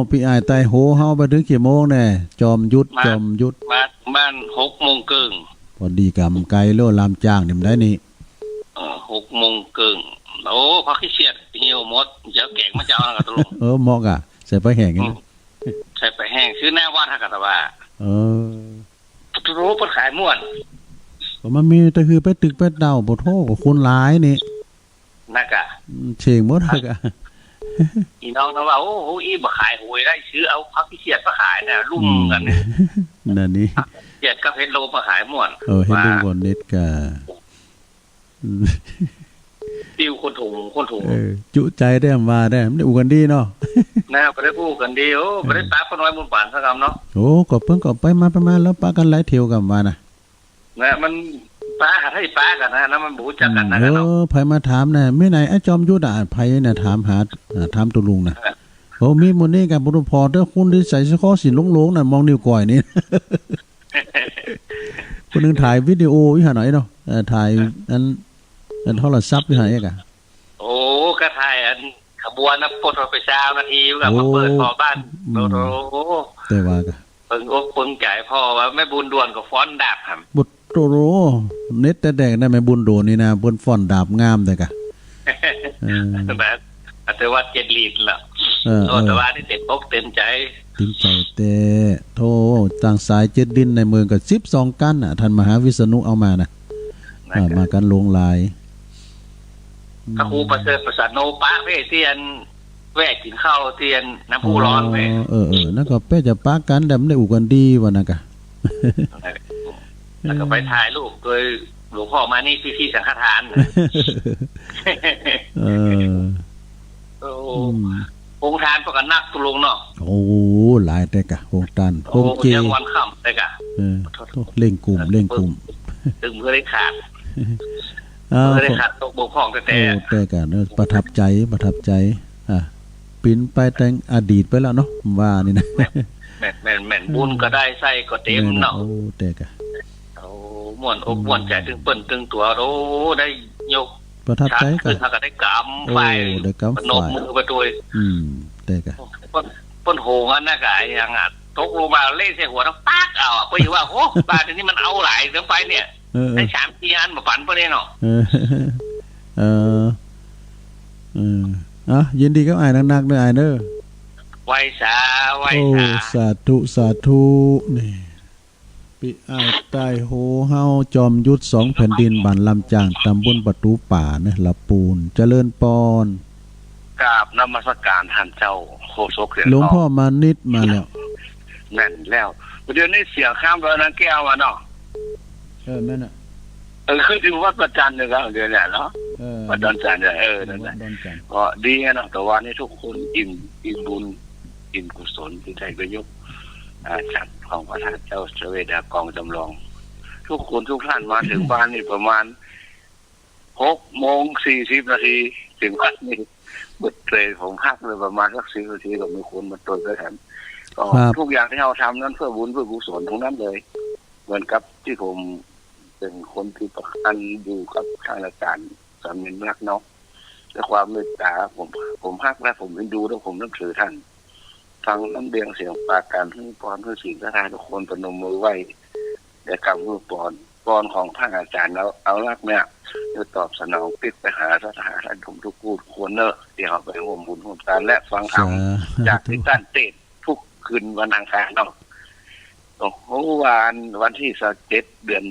พี่อ้ายไตโหเฮาไปถึงกี่โมงแน่ จอมยุทธ มา จอมยุทธ มาบ้านหกโมงครึ่ง พอดีกำไกลโลด ลามจ้างนี่มันได้นี่ เออ หกโมงครึ่ง โอ้ ผักขี้เสียดเหี่ยวหมด เดี๋ยวแกงมาเจ้านะครับตุ๊ลุง เออ เหมาะกะ ใส่ปลาแห้ง อืม นะ ใส่ปลาแห้ง ซื้อหน้าวัดฮะกะตะว่า เออ โอ้โห เปิ้นขายม่วน ก็มันมีแต่คือไปตึกไปเต้า บ่โทษกับคนหลายนี่ นักอะ อืม เชงหมดนักอะ อีน้องนะว่า โอ้โห อีบ่ขายหวยได้ ซื้อเอาผักขี้เสียดมาขายเนี่ย ลุ่มกันเนี่ย อืม นั่นนี่ ผักขี้เสียดกับเห็ดโลมาขายม่วน เออ เห็ดโล ว่า ก่อนเน็ตกะ อืม ติวคนถุง คนถุง เออ จุใจได้มาได้ มันได้อู้กันดีเนาะ นะ บ่ได้อู้กันดี โอ้ อืม บ่ได้ปะป้าน้อยบุญปานสักกำเนาะ โอ้ ก็เปิ้นก็ไปมาไปมา แล้วปะกันหลายเที่ยวกันว่านะ นะ มันปะกันให้ปะกันนะ แล้วมันบ่ฮู้จักกันนะ อืม เนาะ เออ ไผมาถามนะ มีไหนไอ้จอมยุทธอะ ไผน่ะถามหา อ่า ถามตุ๊ลุงนะ เออ โอ้ มีมื้อนี้กะบ่ฮู้พอเด้อ คนที่ใส่เสื้อคอสีหลงๆ น่ะ มองนิ้วก้อยนี่ คนหนึ่งถ่ายวิดีโออยู่หั่นน่ะเนาะ เออ ถ่าย เออ อัน อันโทรศัพท์อยู่หั่นเอกอะ โอ้ ก็ถ่ายอันขบวนนะ ปลดออกไปซาวนาที ก็มาเปิด โอ้ ขอบ้าน อืม โอ้โห แต่ว่าก็ เปิงอกเปิงใจพ่อว่าแม่บุญด่วนก็ฟ้อนดาบหั่น บุตรโตโร เน็ตแต่แดงได้แม่บุญด่วนนี่นะ เปิ้นฟ้อนดาบงามแต่กะ เออ แบบ แต่ว่าเจ็ดลิ้นละ เออ โอ้ เออ แต่ว่านี่เต็มอกเต็มใจ เต็มใจแต๊ โธ่ ตั้งสายเจ็ดลิ้นในเมืองก็สิบสองกั๋นน่ะ ต้านมหาวิษณุเอามานะ นั่น อ่า ก็ มากั๋นหลวงหลาย พระครูประเสริฐประสาทโนปะเว้ย ตี้อันแวะกิ๋นข้าวตี้อันน้ำพุร้อนเว้ย อ๋อ เออ เออ นั่นก็เป้จะปะกั๋น แต่ไม่ได้อู้กั๋นดีว่านั่นกะ แล้วก็ไปถ่ายรูปโดยหลวงพ่อมานี่ พี่ๆ สังฆทาน เออ โอ้ อืม โฮงตานเปิ้นก็นัก ตุลุงเนาะ โอ้ หลายแต๊กะ โฮงตาน โอ้ โฮงเจ ยังวันค่ำแต๊กะ เออ โอ้ เล่งกุ่ม เล่งกุ่ม ตึงเพื่อได้ขาด อ้าว เพื่อได้ขาดตกบกพร่องแต๊ๆ โอ้ แต๊กะเนาะ ประทับใจ ประทับใจ อ่ะ เป๋นไปแตงอดีตไปแล้วเนาะ ว่านี่นะ แม่น แม่น แม่น บุญก็ได้ ไส้ก็เต็มเนาะ แม่น โอ้ แต๊กะ โอ้ ม่วนอกม่วนใจ ตึงเปิ้นตึงตั๋ว โอ้ ได้ยก ประทับใจ ฉัตรขึ้น ก็ แล้วก็ได้กำ โอ้ ไฟ ได้กำ ประนม ไฟ มือไปด้วย อืม แต๊กะ เปิ้น เปิ้นโหงอันนั้นกะ อย่างอ่ะ ตกลงมาเละใส่หัว ต้องปักเอาอ่ะ เปิ้นว่า โอ้ บ้านนี้มันเอาหลายเกินไปเนี่ย เออ เออ ได้สามสี่อันมาปันเปิ้นเนี่ยเนาะ เออ เออ เออ อ่ะ ยินดีกับอ้ายนักๆ เด้ออ้ายเด้อ ไหว้สา ไหว้สา โอ้ สาธุ สาธุ นี่ ปี้อ้ายใต้ฮูเฮา จอมยุทธสองแผ่นดิน บ้านลำจาง ตำบลประตูป่านะ ละปูน เจริญปอน กราบนมัสการท่านเจ้าโฆษกเสียงทอง หลวงพ่อมานิดมาแล้ว แม่นแล้ว เดี๋ยวนี้เสียงข้ามดอยนางแก้วมาเนาะ เออ แม่นน่ะ เออ คือที่วัดดอนจันทน์นี่ครับ เดี๋ยวนี้เนาะ เออ วัดดอนจันทน์เนี่ย เออ นั่นแหละ วัดดอนจันทน์ ก็ดีเนาะ แต่ว่านี่ทุกคนอิ่ม อิ่มบุญ อิ่มกุศลที่ได้ไปยก อ่า ฉัตรของพระธาตุเจ้าเสวดากองจำลอง ทุกคนทุกท่านมาถึงบ้านนี่ประมาณหกโมงสี่สิบนาที ถึงบ้านนี่ เบิดเลย ผมพักเลยประมาณสักสิบนาที ก็มีคนมาตวยด้วยกัน ก็ ครับ ทุกอย่างที่เราทำนั้นเพื่อบุญเพื่อกุศลทั้งนั้นเลย เหมือนกับที่ผมเป็นคนที่ประกันอยู่กับท่านอาจารย์สามินรักเนาะ ด้วยความเมตตา ผม ผมฮักและผมเอ็นดูและผมนับถือท่าน ฟังน้ำเลียงเสียงปาก การให้พร ให้ศีลศรัทธาทุกคนประนมมือไหว้ และกำมือปอน ปอนของท่านอาจารย์แล้ว เอารักเนี่ย จะตอบสนองปิ๊กไปหาศรัทธาท่านทุกผู้ทุกคนเนอะ ที่เขาไปร่วมบุญร่วมทานและฟังธรรม สาธุ จากที่ท่านเทศน์ทุกคืนวันอังคารเนาะ โอ้โห วัน วันที่ซาวเจ็ด เดือน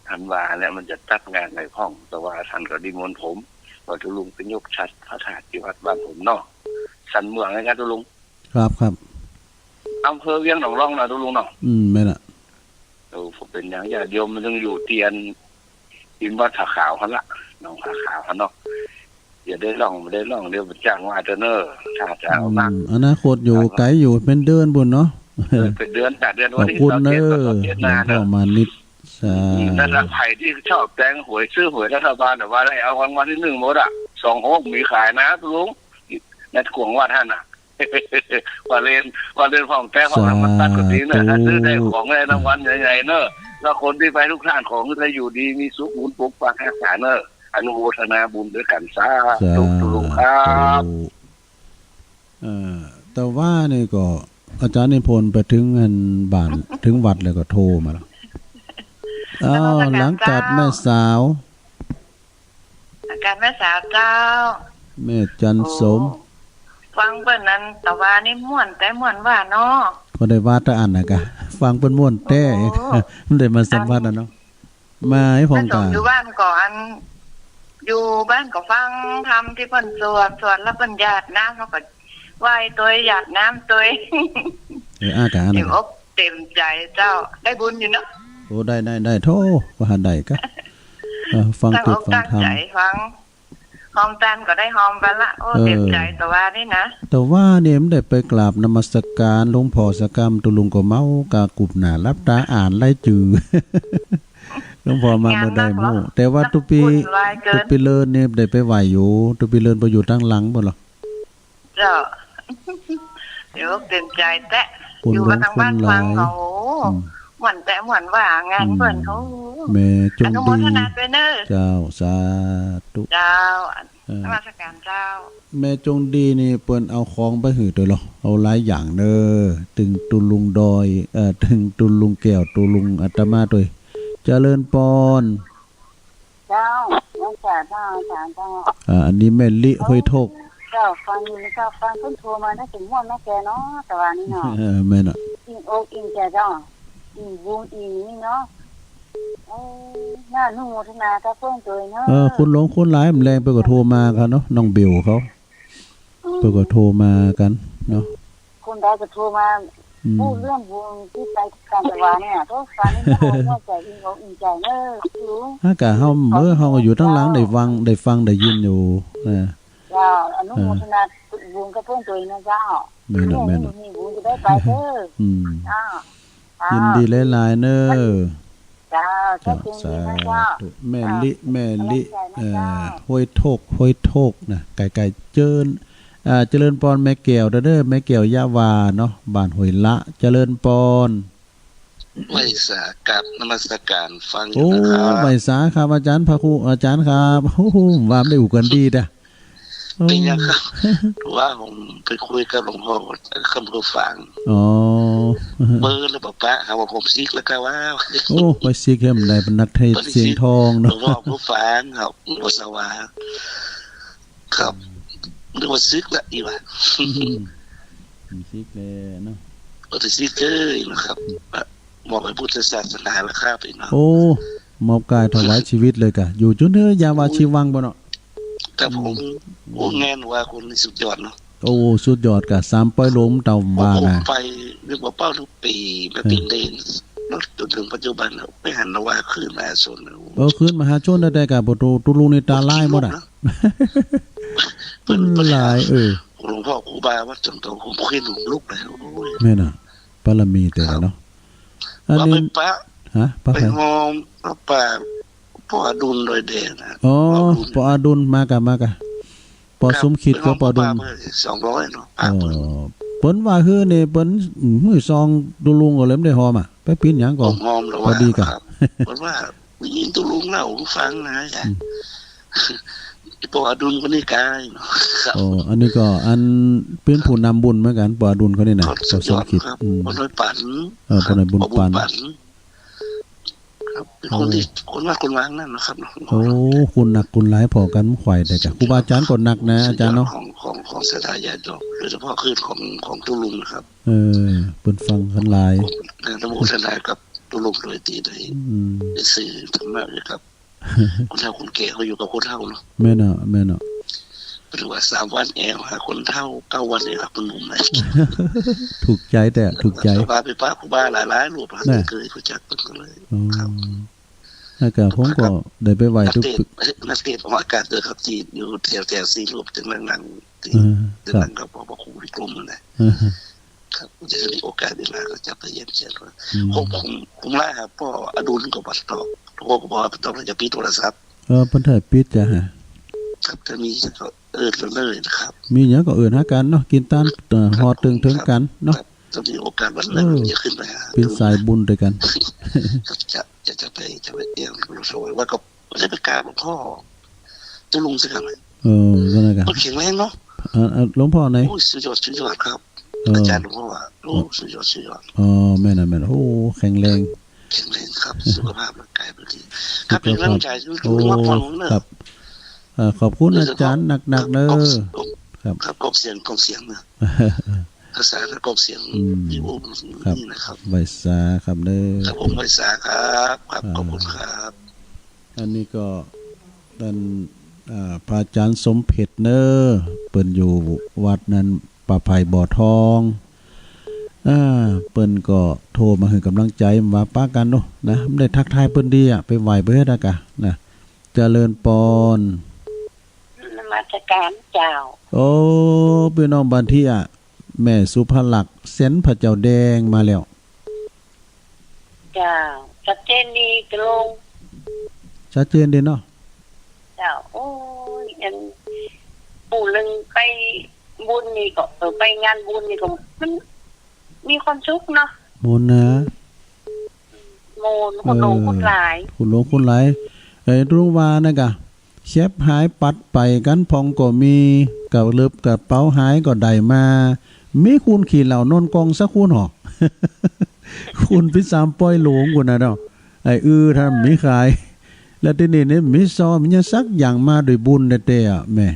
ธันวาเนี่ย มันจะจัดงานในห้อง แต่ว่าท่านก็นิมนต์ผม ว่าตุลุงไปยกฉัตรพระธาตุที่วัดบ้านผมเนาะ สันเมืองนะครับตุลุง ครับ ครับ อำเภอเวียงหนองร่องนะตุลุงเนาะ อืม แม่นละ โอ้ ผมเป็นอย่างญาติโยมมันยังอยู่เตียน อินวัดผาขาวหั้นละ หนองผาขาวหั้นเนาะ อย่าได้ร่อง บ่ได้ร่อง เดี๋ยวมันจ้างว่าเถอะเนอะ ถ้าจะเอามาก อืม อนาคตอยู่ไกลอยู่ เป็นเดือนบุญเนาะ เออ เป็นเดือน จ้ะ เดือน ขอบคุณเนอะ วันที่ซาวเจ็ด ก็ซาวเจ็ด หลวงพ่อมานิด สาธุ อืม นั่นละ ใครที่ชอบแตงหวย ซื้อหวยรัฐบาล แต่ว่าได้เอารางวัลที่หนึ่งหมดอะ สองหก มีขายนะลุง ในขวงวัดหั้นน่ะ ว่าเล่น ว่าเล่น พ่องแต๊พ่องหลังมันตัดก็ดีเนอะ สาธุ ถ้าซื้อได้ของได้รางวัลใหญ่ๆเนอะ แล้วคนที่ไปทุกท่านของจะอยู่ดีมีสุข บุญปกปักรักษาเนอะ อนุโมทนาบุญด้วยกัน สาธุ สาธุ ตุลุงครับ เอ่อ แต่ว่านี่ก็อาจารย์นิพนธ์ไปถึงอันบ้าน ถึงวัดแล้วก็โทรมาแล้ว อ้าว นมัสการ หลังจาก เจ้า แม่สาว อาการแม่สาวเจ้า แม่จันทร์สม โอ้ ฟังเปิ้นนั้น แต่ว่านี่ม่วนแต๊ม่วนว่าเนาะ ก็ได้ว่าแต่อันน่ะกะ ฟังเปิ้นม่วนแต๊ โอ้ มันได้มาสัมภาษณ์น่ะเนาะ มาให้ฟัง พระสงฆ์ กะ อยู่บ้านก็อัน อยู่บ้านก็ฟังธรรมที่เปิ้นสวด สวดแล้วเปิ้นหยาดน้ำ เขาก็ไหว้ตวย หยาดน้ำตวย เออ อากาศนะ เต็มอกเต็มใจเจ้า ได้บุญอยู่เนาะ โอ้ ได้ ได้ ได้ โธ่ ว่าได้กะ เออ ฟังเทศน์ฟังธรรม ตั้งอกตั้งใจฟัง ฮอมตานก็ได้ฮอมไปละ โอ้ เออ เต็มใจ แต่ว่านี่นะ แต่ว่านี่มันได้ไปกราบนมัสการหลวงพ่อสักกำ ตุลุงก็เมากะกุบหน้าหลับตาอ่านรายจื่อ หลวงพ่อมาเมื่อใดหมู่ งานหนักเหรอ แต่ว่าตุ๊ปี วุ่นวายเกิน ตุ๊ปีเลินนี่ได้ไปไหว้อยู่ ตุ๊ปีเลินไปอยู่ทางหลังบ่เหรอ เจ้า เดี๋ยวเต็มใจแต๊ คน อยู่กันทั้งบ้าน หลวงคนหลาย ฟังเขา อืม ม่วนแต๊ม่วนว่างานเปิ้นเขา อืม แม่จงดี อนุโมทนาด้วยเนอะ เจ้า สาธุ เจ้า เออ นมัสการเจ้า แม่จงดีนี่เปิ้นเอาของไปหื้อตวยเหรอ เอาหลายอย่างเนอะ ตึงตุลุงดอย เอ่อ ตึงตุลุงแก้ว ตุลุงอาตมาตวย เจริญปอน เจ้า จ้า จ้า จ้า เจ้า อ่า อันนี้แม่ลิ โอ้ ห้วยโทก เจ้า ฟังอยู่นะเจ้า ฟังเพิ่นโทรมาตั้งแต่ม่วนมาแก่เนาะ แต่ว่านี่เนาะ เออ แม่นอะ อิ่มอกอิ่มใจเจ้า อิ่มบุญอิ่มนี่เนาะ โอ้ น่าอนุโมทนากับเพิ่นโดยเนาะ เออ คุณหลวงคุณหลาย แมลงเปิ้นก็โทรมาครับเนาะ น้องเบลเขา อืม เปิ้นก็โทรมากันเนาะ คนใดก็โทรมา อืม พูดเรื่องบุญที่ไปกันแต่ว่าเนี่ย โทษฟังนี่ไม่เอาหัวใจอิ่มอกอิ่มใจเนอะ ลุง ฮะ กะเฮา เออ เฮาก็อยู่ทางหลัง ได้ฟัง ได้ฟัง ได้ยินอยู่นะ เจ้า อนุโมทนาบุญกับเพิ่นโดยนะเจ้า แม่นอะ แม่นอะ มีบุญจะได้ไปเด้อ อืม เจ้า ยินดีหลายๆ เนอะ เจ้า เจ้า เจ้า ยินดีนะเจ้า สาธุ แม่ลิ เจ้า แม่ลิ กำลังใจนะเจ้า เอ่อ ห้วยโทก ห้วยโทกนะ ใกล้ๆ เจิญ อ่า เจริญปอนแม่แก้วเด้อ แม่แก้วยะวาเนาะ บ้านห้วยละ เจริญปอน ไหว้สา กราบนมัสการฟังอยู่นะครับ โอ้ ไหว้สาครับ อาจารย์พระครู อาจารย์ครับ โอ้โห ว่าไม่ได้อุกันดีนะ เป็นยังครับ โอ้ ว่าผมไปคุยกับหลวงพ่อคำพูฟัง อ๋อ เบอร์แล้วบอกปะหาว่าผมซิกแล้วครับว่า โอ้ ไปซิกให้มันได้เป็นนักเทศน์เสียงทองเนาะ หลวงพ่อผู้ฟังครับ หลวงพ่อสว่าง ครับ นึกว่าซิกละอีหว่า อืม ซิกเลยเนาะ บ่ได้ซิกเลยนะครับ มอบให้พุทธศาสนาแล้วครับพี่น้อง โอ้ มอบกายถวายชีวิตเลยกะ อยู่จนเฮือยามว่าชีวังบ่เนาะ ครับผม อืม โอ้ แงนว่าคนนี้สุดยอดเนาะ โอ้ สุดยอดกะ สามปอยหลงเต่าว่านะ โอ้ ไปนึกว่าเป้าทุกปี มา เออ เป็นเดน เนาะ จนถึงปัจจุบันน่ะ ไปหันว่าคืนมหาชนน่ะ เออ คืนมหาชนได้แต่กะ ประตูตุลุงนี่ตาลายหมดอะ เพิ่น เพิ่นหลาย เออ หลวงพ่อครูบาวัดจอมทอง ผมเคยหลงลุกเลย โอ้ย แม่นอะ บารมีแต่ละเนาะ ครับ อันนี้ ว่าไปปะ ฮะ ปะ ไป ใคร หอมพระป่า พ่ออดุลดอยแดงนะ อ๋อ พ่ออดุล พ่ออดุล มากะ มากะ พ่อ ครับ สมคิดกับพ่ออดุล ไปหอมพระป่าเมื่อสองร้อยเนาะ อ๋อ เปิ้นว่าฮื้อนี่ เปิ้น อืม ฮื้อซองตุลุงก็เลยไม่ได้หอมอะ ไปปิ้นหยังก่อน ผมหอมแล้ว พอดีกะ ว่าครับ เปิ้นว่า ได้ยินตุลุงเล่าให้ฟังนะ อืม อีปออดุลคนนี้กายเนาะ ครับ อ๋อ อันนี้ก็อันเป็นผู้นำบุญเหมือนกัน ปออดุลคนนี้นะ ครับ ปอสมคิด สุดยอดครับ อืม คนน้อยปัน เออ คนน้อยบุญปัน ครับ ปอบุญปัน ครับ เป็นคนที่ โอ้ คนวัดคนวางนั่นนะครับเนาะ โอ้ คุณหนักคุณหลายพอกัน ขวายได้กะ ครูบาอาจารย์ก็หนักนะ อาจารย์เนาะ ของ ของ ของศรัทธาญาติโยม โดยเฉพาะคลื่นของ ของตุลุงนะครับ เออ เปิ้นฟังกันหลาย เออ ระบุทนายกับ ตกลงโดยที่ได้ อืม ได้ซื้อธรรมะเลยครับ คนเฒ่าคนแก่เขาอยู่กับคนเฒ่าเนาะ แม่นเนาะ แม่นเนาะ หรือว่าสามวันแอวหาคนเฒ่า เก้าวันแอวหาคนหนุ่มนะ ถูกใจแต่ถูกใจ สบายไปปะครูบาหลายๆ รูปนะ น่ะ เคยรู้จักเพิ่นก็เลย อ๋อ ครับ แล้วก็ผมก็ได้ไปไหว้ทุก นักเทศน์ นักเทศน์ออกอากาศด้วยครับ ที่อยู่แถวๆ สี่รูปถึงหลังๆ ที่ เออ ครับ ถึงหลังกับพระครูวิกรมนะ เออ ครับ จะมีโอกาสเวลาก็จะไปเยี่ยมเยียนว่า อืม ผม ผม ผมไล่หาพ่ออดุลก็บ่ตอบ พ่อก็บอกว่าบ่ตอบ แล้วจะปิดโทรศัพท์ เออ เปิ้นถ่ายปิดจ้ะฮะ ครับ ถ้ามีก็เอิ้นเลยนะครับ มีหยังก็เอิ้นหากันเนาะ กินตาน เอ่อ ครับ ฮอดเถิง เถิงกันเนาะ ครับ ถ้ามีโอกาสวันหนึ่ง เออ จะขึ้นไปหา เป็นสายบุญด้วยกัน ครับ จะ จะ จะไป จะไปเยี่ยมหลวงพ่อ ว่าก็ได้ไปกราบหลวงพ่อ ตุลุงสักหน่อย เออ ก็นั่นกัน เพิ่นแข็งแรงเนาะ อ่า อ่า หลวงพ่อไหน โอ้ย สุดยอด สุดยอดครับ เออ อาจารย์หลวงพ่อว่า โอ้ สุดยอด สุดยอด อ๋อ แม่นน่ะ แม่นน่ะ โอ้ แข็งแรง แข็งแรงครับ สุขภาพร่างกายเพิ่นดี ครับ สุขภาพ เป็นกำลังใจ โอ้ ทุกๆ วันเนอะ ครับ เอ่อ ขอบคุณอาจารย์หนักๆ เด้อ ครับ ครับ กองเสียง กองเสียงนะ ภาษาและกองเสียง อืม ที่โอ้ ครับ นี่นะครับ ไหว้สาครับเด้อ ครับผม ไหว้สาครับ ครับ อ่า ขอบคุณครับ อันนี้ก็ท่าน อ่า พระอาจารย์สมเพชรเนอะ เปิ้นอยู่วัดนั้น ป่าไผ่บ่อทอง อ่า เปิ้นก็โทรมาให้กำลังใจ ว่าปะกันเนาะนะ ไม่ได้ทักทายเปิ้นดีอะ ไปไหว้เปิ้นเฮ็ดอะกะนะ เจริญปอน นมัสการเจ้า โอ้ พี่น้องบ้านเตี้ย แม่สุภลักษณ์ เซ็นพระเจ้าแดงมาแล้ว เจ้า ชัดเจนดีตกลง ชัดเจนดีเนาะ เจ้า โอ้ย อัน ผู้หนึ่งไปบุญนี่ก็ เออ ไปงานบุญนี่ก็ มันมีความสุขเนาะ ม่วนนะ ม่วน คนหลง เออ คนหลาย คนหลงคนหลาย เอ้ย ตกลงว่านั่นกะ แชบหายปัดไปกันผ่องก็มี กะเลิบกะเป๋าหายก็ได้มา มีคูณขี้เหล้านอนกองสักคูณหอ คูณปิดสามปอยหลงกูนน่ะเนาะ ไอ้อื้อท่านมีขาย แล้วทีนี้เนี่ยมีซองมีหยังสักอย่างมาด้วยบุญแท้ๆอะแม่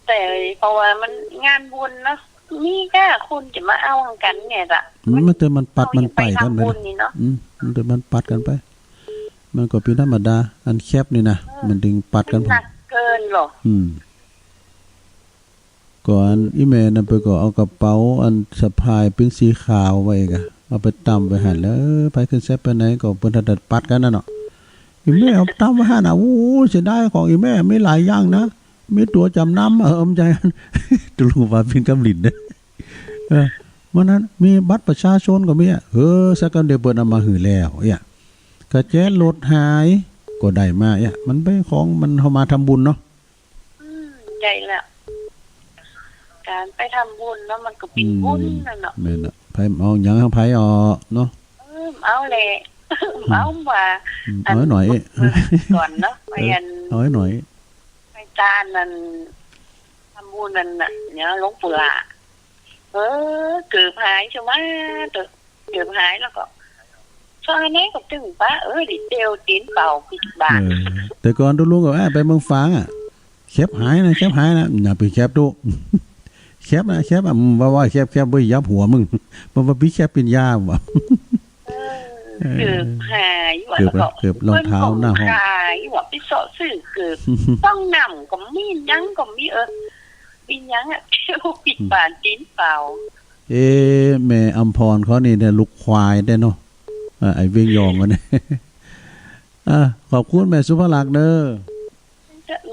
แต่เพราะว่ามันงานบุญเนาะ มีก็คนจะมาเอาของกันเนี่ยละ มันมันแต่มันปัดมันไป เอาอย่างไป กันไป ทำบุญนี่เนาะ อืม มันแต่มันปัดกันไป มันก็เป็นธรรมดา อันแคบนี่นะ เออ มันถึงปัดกัน มันหนักเกินหรอ อืม ก่อนอีแม่นั่นเปิ้นก็เอากระเป๋าอันสะพายเป็นสีขาวไว้กะ เอาไปตั้งไว้หั่นแหละ เออ ไผขึ้นแซบไปไหนก็เปิ้นถ้าจะปัดกันนั่นเนาะ อีแม่เอาตั้งไว้หั่นน่ะ โอ้ เสียดายของอีแม่มีหลายอย่างนะ มีตั๋วจำนำ เออ บ่ใจ้ ตกลงว่าเป็นกำลินเด้อ เออ มื้อนั้นมีบัตรประชาชนก็มีอะ เออ สักกันเดี๋ยวเปิ้นเอามาหื้อแล้ว เอี้ย กระแจรถหาย ก็ได้มา เอี้ย มันเป็นของมันเฮามาทำบุญเนาะ อืม ใช่แล้ว การไปทำบุญเนาะ มันก็เป็นบุญนั่นเนาะ อืม แม่นน่ะ ไผเอาหยังให้ไผออกเนาะ เออ เอาแหละ อืม เอาว่า อืม อัน เอาให้หน่อย ก่อนเนาะ เออ ไปอัน เอาให้หน่อย ไปตานนั่น ทำบุญนั่นน่ะ เนี่ย หลวงปู่หล่า เออ เกือบหายใช่ไหม เกือบหายแล้วก็ ช่วงนี้ก็ตึงปะ เออ ดิเตียวตีนเปล่าปิดบาท เออ แต่ก่อนตุ๊ลุงก็ อ่ะ ไปเมืองฝางอะ แคปหายนะ แคปหายนะ อย่าไปแคปตุ๊ แคปนะ แคปอะ อืม ว่า ว่าแคป แคป เว้ย ยับหัวมึง มันว่าพี่แคปเป็นยาว่ะ เออ เออ เกือบหายว่ะ เกือบ แล้วก็ เกือบรองเท้าหน้าห้อง เปิ้นก็ขายว่ะ ไปเซาะซื้อเกือบ ต้องนำก็มี หยังก็มี เออ มีหยังอะ เตียวปิดบาทตีนเปล่า เอ๊ะ แม่อำพรเขานี่เนี่ยลูกควายแท้เนาะ เอ่อ ไอ้เวียงยองคนนี้ อ่ะ ขอบคุณแม่สุภลักษณ์เด้อ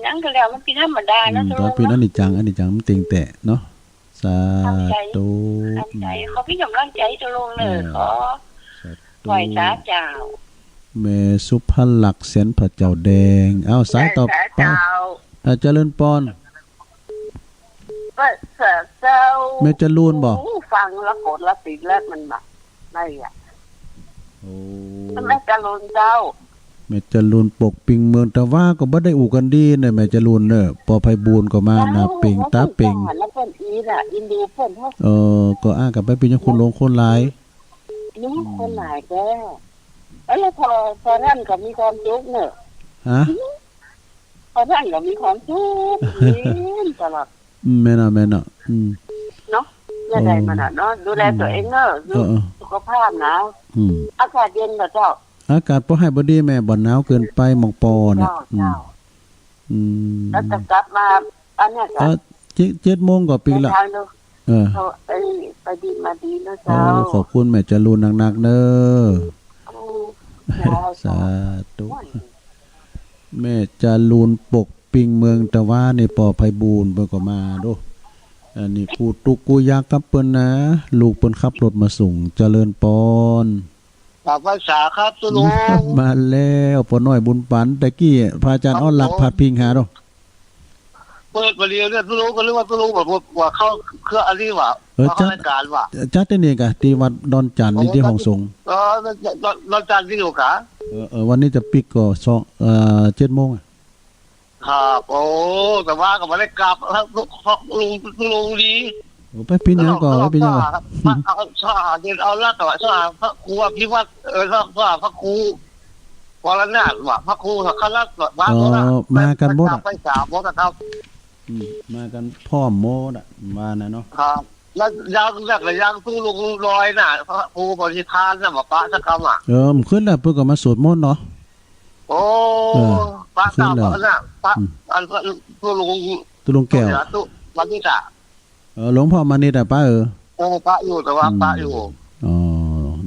หยังก็แล้ว มันเป็นธรรมดานะ อืม ตุ๊ลุง ก็เป็น เนาะ อนิจจัง อนิจจังมันเต็งแต่เนาะ สาธุ ทำใจ ทำใจ ขอเป็นกำลังใจตุ๊ลุงเนอะ เออ ขอ สาธุ ไหว้สาเจ้า แม่สุภลักษณ์ แสนพระเจ้าแดง เอา สายต่อไป ไหว้สาเจ้า อ่ะ เจริญปอน เปิดเสิร์ฟเซลล์ แม่จรูนบ่ โอ้ ฟังแล้วโกรธแล้วติดแล้วมันแบบ ไม่อะ โอ้ แม่จรูนเจ้า แม่จรูนปกปิงเมืองตะวาก็บ่ได้อู้กันดีเนอะ แม่จรูนเนอะ ปอไพบูลย์ก็มา เจ้า หน้าเป่ง ตาเป่ง แล้วเปิ้นอีน่ะ อินดูเปิ้นเฮา เออ ก็อ้างกันไปเป็นยังคนหลวงคนหลาย นี่ อืม คนหลายแก้ว เอ้ย พอ พอท่านก็มีความสุขเนอะ ฮะ พอท่านก็มีความสุข ยิ้มตลอด อืม แม่นอะ แม่นอะ อืม เนาะ แม่ใด๋มันอะเนาะ ดูแลตัวเองเนอะ เออ เออ สุขภาพนะ อืม อากาศเย็นเหรอเจ้า อากาศบ่ฮ้ายบ่ดีแม่ บ่หนาวเกินไป หม่องปอน่ะ เจ้า อืม เจ้า อืม แล้วจะกลับมา อันเนี้ย เอ่อ เจ็ด เจ็ดโมงก็ปิดละ เดินทางเนอะ เออ เขา เอ้ย ไปดีมาดีนะ โอ้ เจ้า ขอบคุณแม่จรูนนักๆเด้อ อืม สาธุ แม่จรูนปกปิงเมืองตะวานี่ ปอไพบูลย์เปิ้นก็มาโด อันนี้กู้ตุ๊กกู้ยากกับเปิ้นนะ ลูกเปิ้นขับรถมาส่ง เจริญปอน กราบไหว้สาครับตุ๊ลุง มาแล้ว ปอน้อยบุญปัน ตะกี้พระอาจารย์ ครับ เอาหลัก ผม พาดพิงหาโด เปิดมาเรียนเนี่ยตุ๊ลุงก็เรียกว่าตุ๊ลุงแบบว่าเข้าเครื่องอันนี้ว่ะ เออ เข้ารายการว่ะ จัด จัดที่นี่กะ ที่วัดดอนจันทน์นี่ โอ้ ที่ห้องสงฆ์ เออ ดอน ดอนจันทน์ที่อยู่กะ เออ เออ วันนี้จะปิดก็สอง เอ่อ เจ็ดโมงอะ ครับ โอ้ แต่ว่าก็บ่ได้กลับครับ ตุ๊ลุง ตุ๊ลุงดี โอ้ ไปปิดหยังก่อ แล้วก็ ไปปิดหยังก่อ เอา เอาเด่นเอาลักษณ์ว่ะ พระครูอภิวัตร เออ พระ พระครูวรนาถว่ะ พระครูสังฆรัตน์ว่ะ อ๋อ มากันหมดอะ ไปสามหมดนะครับ อืม มากันพร้อมหมดอะ ว่านะเนาะ ครับ แล้วยัง แล้วก็ยังตุ๊ลุงลอยน่ะ พระครูปริพานน่ะ มาปะสักคำอะ เออ มันขึ้นแล้วเปิ้นก็มาสวดมนต์เนาะ โอ้ เออ ปะ ขึ้นแล้ว เก่าน่ะ ปะ อืม อัน ตุ๊ลุง ตุ๊ลุงแก้ว ตุ๊ลุงมานิดอะ เออ หลวงพ่อมานิดอะ ปะ เออ เออ ปะอยู่ แต่ว่า อืม ปะอยู่ อ๋อ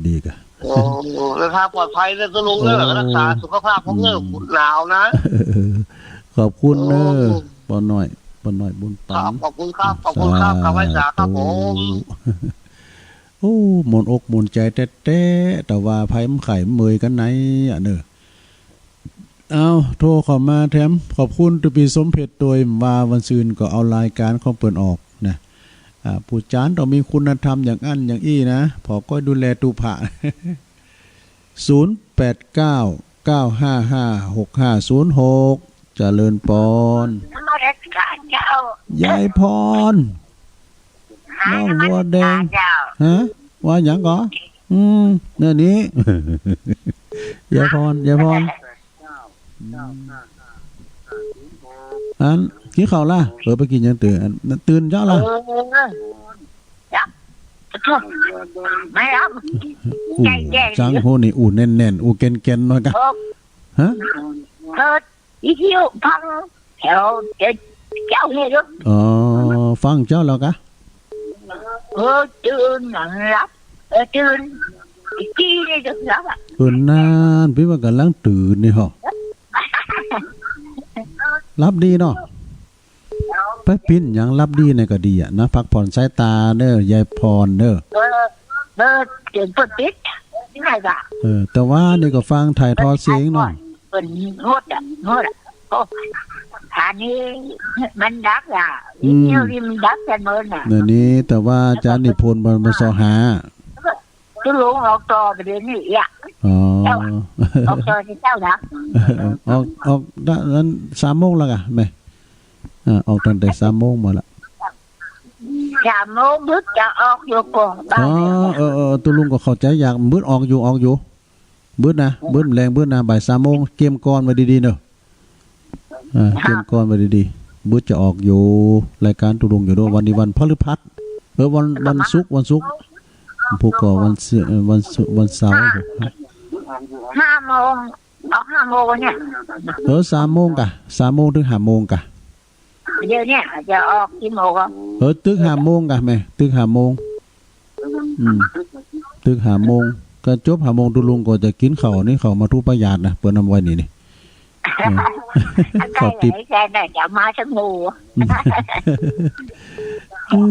ดีกะ โอ้ เดินทางปลอดภัยเด้อตุ๊ลุงเด้อ โอ้ รักษาสุขภาพพวกเด้อ อืม หนาวนะ ขอบคุณเด้อ โอ้ ปอน้อย ปอน้อยบุญปัน ครับ ขอบคุณครับ ขอบคุณครับ สาธุ กราบไหว้สาครับผม โอ้ ม่วนอกม่วนใจแต๊ๆ แต่ว่าไผมันไข้มันเมื่อยกันไหนอะเนอะ เอา โทรเข้ามาแถม ขอบคุณตุ๊ปีสมเพชรโดยว่าวันซืนก็เอารายการของเปิ้นออกนะ อ่า ผู้จารย์ต้องมีคุณธรรมอย่างอั้นอย่างอี้นะ พอก้อยดูแลตุ๊พะ ศูนย์แปดเก้า เก้าห้าห้า หกห้าศูนย์หก เจริญปอน นมัสการเจ้า ยายพร หา น้องบัวแดง นมัสการเจ้า ฮะ ว่าหยังก่อ อืม เนี่ยนี้ ยายพร ยายพร อืม อัน กินข้าวละ เออ ไปกินหยังตื่น อัน ตื่นเช้าละ เออ จ้ะ ไม่รับ อู้ ใจแก่ จังโหนี่ อู้แน่นๆ อู้แก่นๆ หน่อยกะ เออ ฮะ เออ อีคิวฟังแถวเจ้า เจ้านี่ลูก อ๋อ ฟังเจ้าแล้วกะ เออ ตื่นนอนหลับ เออ ตื่น อีกทีนี่จะหลับอ่ะ เออ นั่น พี่ว่ากำลังตื่นนี่หรอ หลับดีเนาะ ไปปิ้นหยังหลับดีนี่ก็ดีอะนะ พักผ่อนสายตาเด้อ ยายพรเด้อ เออ เออ เดี๋ยวเปิดปิด ง่ายกว่า เออ แต่ว่านี่ก็ฟังถ่ายทอดเสียงเนาะ เปิดงดอ่ะ งดอ่ะ โอ้ อันนี้มันดับอ่ะ อืม เดี๋ยวนี้มันดับกันหมดน่ะ เดี๋ยวนี้ แต่ว่าอาจารย์นิพนธ์มันมาซอหา คือลงออกต่อไปเดี๋ยวนี้อ่ะ อ๋อ เจ้า ออกต่อที่เจ้านะ ออก ออกด้านนั้นสามโมงแล้วกะแม่ อ่า ออกตั้งแต่สามโมงมาละ สามโมงบึกจะออกอยู่ก่อน อ๋อ บ้าน เออ เออ ตุลุงก็เข้าใจอยากบึดออกอยู่ ออกอยู่ บึดนะ บึดแรงบึดนะ บ่ายสามโมง เตรียมกลอนไว้ดีๆ เนอะ อ่า เตรียมกลอนไว้ดีๆ บึดจะออกอยู่ รายการตุลุงอยู่ด้วย วันนี้วันพฤหัส เออ วัน วันศุกร์ วันศุกร์ พวกก็วันเสาร์ เอ่อ วันศุกร์ วันเสาร์ ห้า ห้าโมง ออกห้าโมงเนี่ย เออ สามโมงกะ สามโมงถึงห้าโมงกะ เดี๋ยวเนี่ยจะออกกี่โมงอ่ะ เออ ตึกห้าโมงกะแม่ ตึกห้าโมง อืม ตึกห้าโมง ก็จบห้าโมง ตุลุงก็จะกินข้าวนี่ ข้าวมัทุปราชนะ เปิ้นนำไว้นี่นี่ เออ ข้าวติ๊บ ใช่น่ะ จะมาสักหมู่ เอ้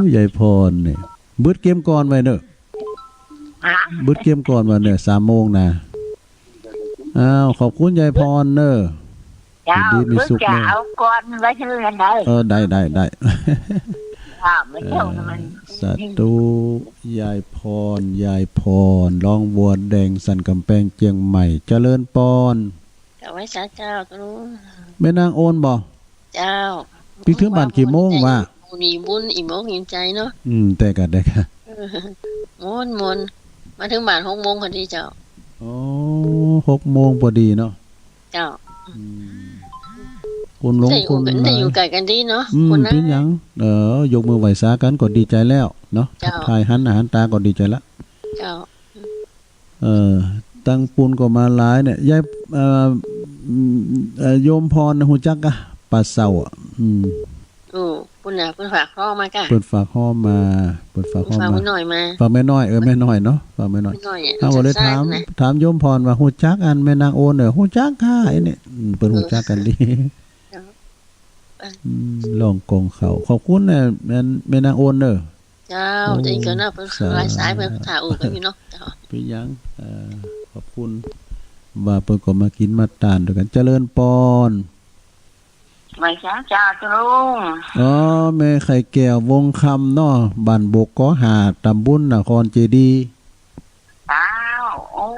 ย ยายพรเนี่ย บึดเตรียมกลอนไว้เนอะ ฮะ บึดเตรียมกลอนไว้เนอะ สามโมงนะ อ้าว ขอบคุณยายพรเนอะ เจ้า ยินดีมีสุข เพิ่งจะ เนอะ เอากลอนไว้ชื่อกันได้ เออ ได้ ได้ ได้ อ่า ไม่เท่านั้น เออ สาธุ ยายพร ยายพร ร้องวัวแดงสันกำแพงเชียงใหม่ เจริญปอน ถวายสาเจ้าตรู แม่นางโอนบ่ เจ้า ปิ๊กถึงบ้านกี่โมงวะ หมู่นี้บุญอิ่มอกอิ่มใจเนาะ อืม แต่กะ แต่กะ เออ ม่วนม่วน มาถึงบ้านหกโมงพอดีเจ้า อ๋อ หกโมงพอดีเนาะ เจ้า อืม คนหลวง ได้อยู่ คน ได้อยู่ หลาย ไกลกันดีเนาะ อืม คนนั้น เป็นหยัง เออ ยกมือไหว้สากันก็ดีใจแล้วเนาะ เจ้า ทักทายหันหน้าหันตาก็ดีใจละ เจ้า เอ่อ ตังปูนก็มาหลายเนี่ย ยาย เอ่อ อืม เอ่อ โยมพรน่ะ ฮู้จักกะ ป่าเศร้าอะ อืม โอ้ ปูนน่ะ เปิ้นฝากฮ้อมากะ เปิ้นฝากฮ้อมมา เปิ้นฝากฮ้อมมา เปิ้นฝากแม่น้อยมา ฝากแม่น้อย เออ แม่น้อยเนาะ ฝากแม่น้อย แม่น้อยอะ เฮาก็เลยถาม ถามโยมพรว่า ฮู้จักอันแม่นางโอนเด้อ ฮู้จักค่ะ ไอ้นี่ อืม เปิ้นฮู้จักกันดี เออ เจ้า อืม ร้องกองข้าว ขอบคุณนะ แม่น แม่นางโอนเด้อ เจ้า โอ้ ได้ยินกันนะ เปิ้น สาธุ หลายสาย เปิ้นถามอู้กันอยู่เนาะ เจ้า เป็นหยัง เอ่อ ขอบคุณ ว่าเปิ้นก็มากินมาตานด้วยกัน เจริญปอน ไหว้สาเจ้าตรู อ๋อ แม่ไข่แก้ววงคำเนาะ บ้านโบกกอห้า ตำบลนครเจดีย์ เจ้า โอ้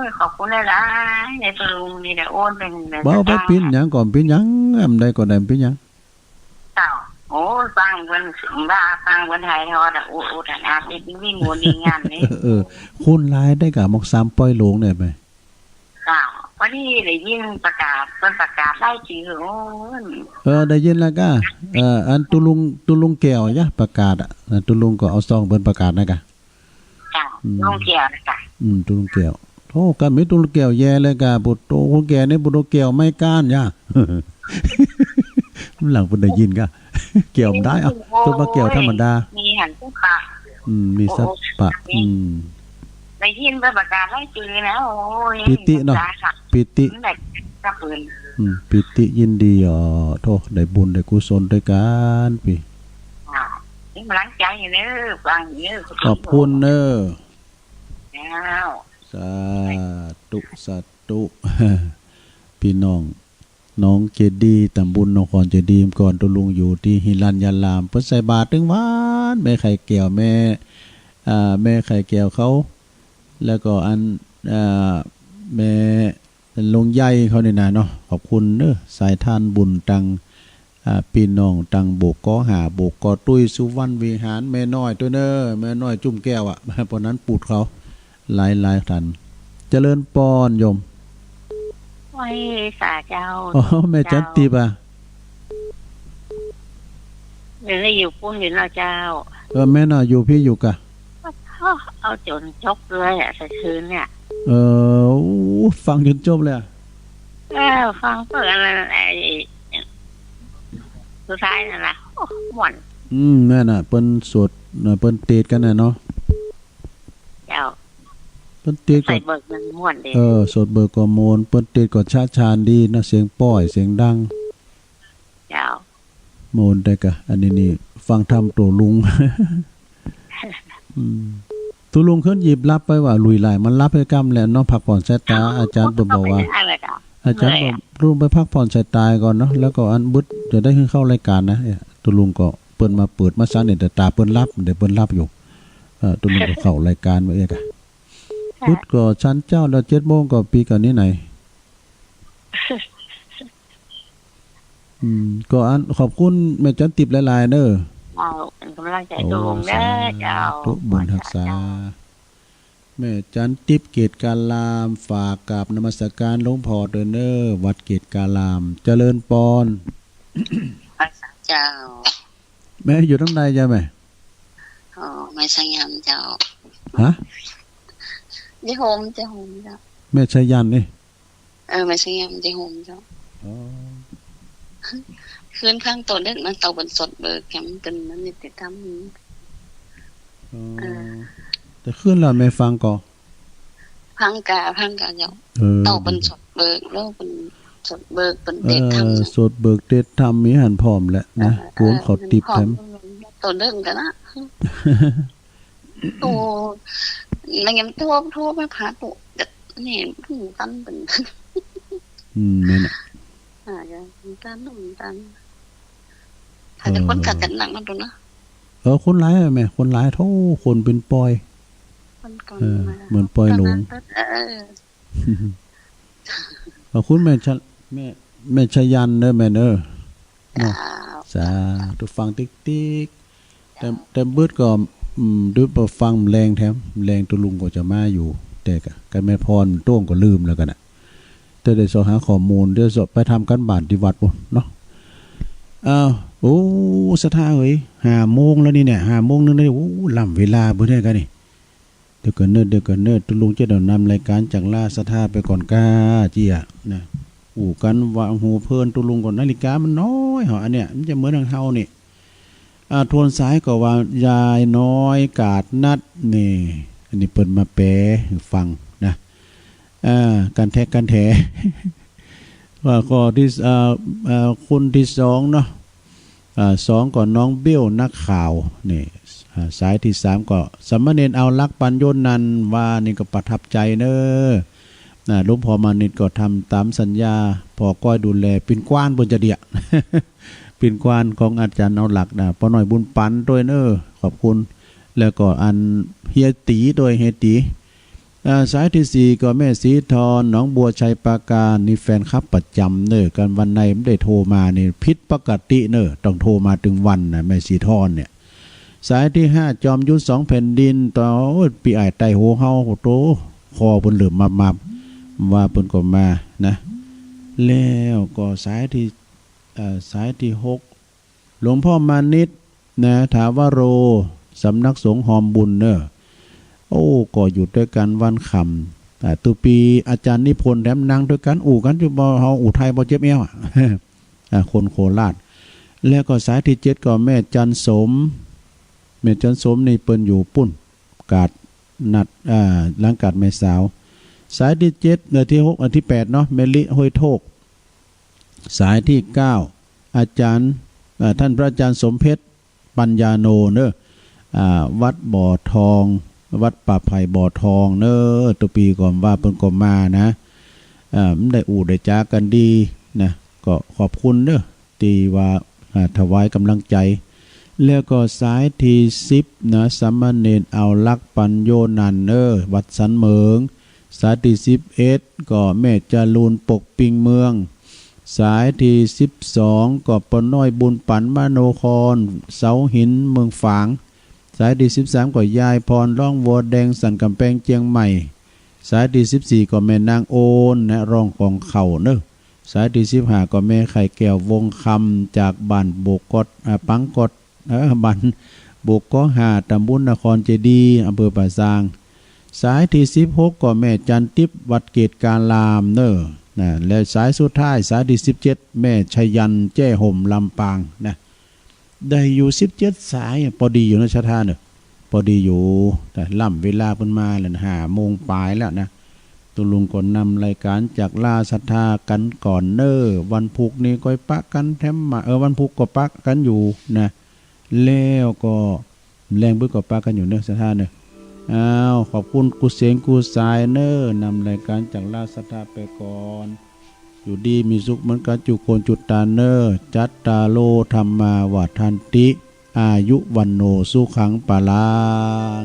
ย ขอบคุณหลายๆ ในตรูนี่แหละ โอนเป็นแบบ เว้าไป เจ้า ปิ้นหยังก่อน ปิ้นหยัง อันใดก็ได้ ปิ้นหยัง เจ้า โอ้ย ฟังเพิ่นว่า ฟังเพิ่นไทยทอดอะ อุดอุดอะนะ เป็นวิมวลดีงามนี่ เออ เออ คนหลายได้กะ หมอกสามปอยหลงเนี่ยไป เจ้า พอดีได้ยินประกาศ เพิ่นประกาศรายชื่อ โอ้ย เออ ได้ยินแล้วกะ เออ อันตุลุง ตุลุงแก้วยะประกาศอะ นะ ตุลุงก็เอาซองเปิ้นประกาศนะกะ เจ้า อืม ลุงแก้วนะกะ อืม ตุลุงแก้ว โธ่ กะมีตุลุงแก้วแย่เลยกะ ปุโตคนแก่นี่ ปุโตแก้วไม่ก้านยะ หลังเปิ้นได้ยินกะ แก้วมันได้ เอ้า โอ้ย เปิ้นว่าแก้วธรรมดา มีหันทุกข์ค่ะ อืม มีสัพพะ โอ้โอ้ อืม ได้ยินเพิ่นประกาศรายชื่อแล้ว โอ้ย ปีติเนาะ สาธุค่ะ ปีติ มันได้กับเพิ่น อืม ปีติยินดี อ๋อ โธ่ ได้บุญได้กุศลด้วยกันพี่ อ่า เป็นกำลังใจให้เด้อ ฟังเด้อ ขอบคุณเด้อ เจ้า สาธุ สาธุ พี่น้อง หนองเจดีย์ ตำบลนครเจดีย์ ก่อนตุลุงอยู่ที่ฮิรัญญาราม เปิ้นใส่บาตรตึงวัน แม่ไข่แก้ว แม่ อ่า แม่ไข่แก้วเขา แล้วก็อัน อ่า แม่ ลุงใหญ่เขานี่นะเนาะ ขอบคุณเด้อ สายทานบุญตัง อ่า พี่น้องตังโบกกอห้า โบกกอตุ้ย สุวรรณวิหาร แม่น้อยตวยเน้อ แม่น้อยจุ่มแก้วอะ พวกนั้นปูดเขา หลายๆ ท่าน เจริญปอนโยม โอ้ย สาเจ้า อ๋อ แม่จันติบอ่ะ เดี๋ยวนี้อยู่ปุ้นอยู่เนาะเจ้า เออ แม่นอ่ะ อยู่พี้อยู่กะ เอาจนจบเลยอ่ะ แต่คืนเนี่ย เออ โอ้ ฟังจนจบเลยอ่ะ เออ ฟังเปิดอันนั้น ไอ้ สุดท้ายนั่นนะ โอ้ ม่วน อืม แม่นอ่ะ เปิ้นสวด เปิ้นเตสกันน่ะเนาะ เจ้า เปิ้นเตสก็ ใส่เบิกมันม่วนเด้ เออ สวดเบิกก็ม่วน เปิ้นเตสก็ชะชานดีนะ เสียงป้อย เสียงดัง เจ้า ม่วนแต่กะ อันนี้นี่ ฟังธรรมโตลุง อืม โตลุงขึ้นหยิบหลับไปว่า ลุยหลาย มันหลับให้กำแหละเนาะ พักผ่อนสายตา อาจารย์เปิ้นบอกว่า อาจารย์บอก ลุงไปพักผ่อนสายตาก่อนเนาะ แล้วก็อันบึดจะได้ขึ้นเข้ารายการนะ เนี่ย โตลุงก็เปิ้นมาเปิดมาสันเนี่ย แต่ตาเปิ้นหลับ เดี๋ยวเปิ้นหลับอยู่ เออ โตลุงก็เข้ารายการมาเอกอะ พุทธก็ฉันเจ้าแล้ว เจ็ดโมงก็ปีกันนี้ไหน อืม ก็อันขอบคุณแม่จันติบหลายๆเนอะ เจ้า เป็นกำลังใจ โอ้ ตรงเด้อ สาธุ เจ้า บุญฮักษา แม่จันติบเกตการาม ฝากกราบนมัสการหลวงพ่อเด้อเนอะ วัดเกตการาม เจริญปอน เจ้า แม่อยู่ทางใดจ้ะแม่ อ๋อ แม่สายันเจ้า ฮะ เจโฮม เจโฮมเจ้า แม่สายันนี่ เออ แม่สายัน เจโฮมเจ้า อ๋อ คืนฟังโตเด็กนะ โตเปิ้นสวดเบิกแกมเปิ้นมันนิติธรรม อ๋อ เออ แต่คืนแล้วแม่ฟังก็ ฟังกะ ฟังกะเจ้า เออ โตเปิ้นสวดเบิก แล้วเปิ้นสวดเบิก เปิ้นเตสธรรม เออ สวดเบิกเตสธรรมมีหันพร้อมแหละนะ เออ กวนเขาติบแถม เออ โตเดิมกันนะ โต นั่นยังโทษ โทษไม่ผ่าน โต นี่ เพิ่งตันเปิ้น อืม แม่นน่ะ อ่า จ้ะ ตัน ตัน ถ้าแต่คนกัดกันหนักนะ โตนะ เออ คนหลายอะแม่ คนหลาย โธ่ คนเป็นปอย คนก่อน เออ มา เหมือนปอยหลง เออ ขอบคุณแม่ชะ แม่ แม่ชะยันเด้อแม่เด้อ เนาะ เจ้า สาธุ ฟังติ๊กติ๊ก แต่ แต่บึดก็ อืม ดึกบ่ฟังแรงแถม แรงตุลุงก็จะมาอยู่ แต่ก็ กันแม่พรต้วงก็ลืมแล้วกันน่ะ แต่ได้เซาะหาข้อมูล เดี๋ยวเซาะไปทำการบ้านที่วัดพุ้นเนาะ อ้าว โอ้ ศรัทธาเอ๋ย ห้าโมงแล้วนี่เนี่ย ห้าโมงนึงแล้ว โอ้ ล้ำเวลาเบิดแล้วกันนี่ เดี๋ยวก่อนเนอะ เดี๋ยวก่อนเนอะ ตุลุงจะเดินนำรายการจากลาศรัทธาไปก่อนก้าเจียนะ อู้กันว่าหูเพลิน ตุลุงก่อน นาฬิกามันน้อยเหรอ อันเนี้ย มันจะเหมือนอย่างเฮานี่ อ่า ทวนสายก็ว่ายายน้อยกาดนัดนี่ อันนี้เปิ้นมาแปลให้ฟังนะ อ่า กันแท้ กันแท้ ว่าข้อที่ เอ่อ เอ่อ คนที่สองเนาะ อ่า สองก็น้องเบี้ยวนักข่าว นี่ อ่า สายที่สามก็สามเณรเอาลักษณ์ปัญโยนันท์ ว่านี่ก็ประทับใจเนอะ นะ หลวงพ่อมานิตก็ทำตามสัญญา พ่อก้อยดูแล ปิ่นกว้านเปิ้นจะเดีย ปิ่นกว้านของอาจารย์เอาลักษณ์นะ ป้าน้อยบุญปันด้วยเนอะ ขอบคุณ แล้วก็อันเฮียตี๋ด้วย เฮียตี๋ อ่า สายที่สี่ก็แม่สีทอง หนองบัวไชยปราการ นี่แฟนคลับประจำเนอะ กันวันไหนไม่ได้โทรมานี่ผิดปกติเนอะ ต้องโทรมาตึงวันนะ แม่สีทองเนี่ย สายที่ห้าจอมยุทธสองแผ่นดิน ตอน โอ้ย ปีอ้ายไต่หัวเฮา โอ้โต คอเปิ้นเหลือมมับๆ ว่าเปิ้นก็มานะ แล้วก็สายที่ เอ่อ สายที่หก หลวงพ่อมานิตนะ ถาวโร สำนักสงฆ์หอมบุญเนอะ โอ้ ก็อยู่ด้วยกันวันค่ำ อ่า ตุปีอาจารย์นิพนธ์แถมนั่งด้วยกัน อู้กันอยู่บ่ เฮาอู้ไทยบ่เจ็บแอวอะ อ่า คนโคราช แล้วก็สายที่เจ็ดก็แม่จันสม แม่จันสมนี่เปิ้นอยู่ปุ้น กาดนัด อ่า หลังกาดแม่สาว สายที่เจ็ด เอ่อ ที่หก อ่า ที่แปดเนาะ แม่ลิห้วยโทก สายที่เก้า อาจารย์ เอ่อ ท่านพระอาจารย์สมเพชร ปัญญาโนเนอะ อ่า วัดบ่อทอง วัดป่าไผ่บ่อทองเนอะ ตุปีก่อนว่าเปิ้นก็มานะ อ่า มันได้อู้ได้จากันดีนะ ก็ขอบคุณเนอะ ที่ว่า อ่า ถวายกำลังใจ แล้วก็สายที่สิบนะ สามเณรเอาลักษณ์ปัญโยนันท์เนอะ วัดสันเหมิง สายที่สิบเอ็ดก็แม่จรูนปกปิงเมือง สายที่สิบสองก็ป้าน้อยบุญปันมโนคร เสาหินเมืองฝาง สายที่สิบสามก็ยายพรร้องวัวแดงสันกำแพงเจียงใหม่ สายตี้สิบสี่ก็แม่นางโอนนะ ร้องของเขาเนอะ สายตี้สิบห้าก็แม่ไข่แก้ววงคำจากบ้านโบกกอด อ่า ปังกอด เออ บ้านโบกกอห้า ตำบลนครเจดีย์ อำเภอป่าซาง สายตี้สิบหกก็แม่จันทิพย์ วัดเกตการามเนอะ นะ และสายสุดท้าย สายตี้สิบเจ็ด แม่ชยัน แจ้ห่ม ลำปางนะ ได้อยู่สิบเจ็ดสาย พอดีอยู่นะศรัทธาเนอะ พอดีอยู่ แต่ล้ำเวลาเปิ้นมาแล้วนะ ห้าโมงปลายแล้วนะ ตุ๊ลุงก็นำรายการจากลาศรัทธากันก่อนเนอะ วันพุธนี้ก็ปะกันแถมมา เออ วันพุธก็ปะกันอยู่นะ แล้วก็แลงบึกก็ปะกันอยู่เนอะศรัทธาเนอะ อ้าว ขอบคุณกู้เสงกู้สายเนอะ นำรายการจากลาศรัทธาไปก่อน อยู่ดีมีสุขเหมือนกันจุคนจุตาเนอ จัตตาโล ธัมมา วัฑฒันติ อายุ วัณโณ สุขัง พลัง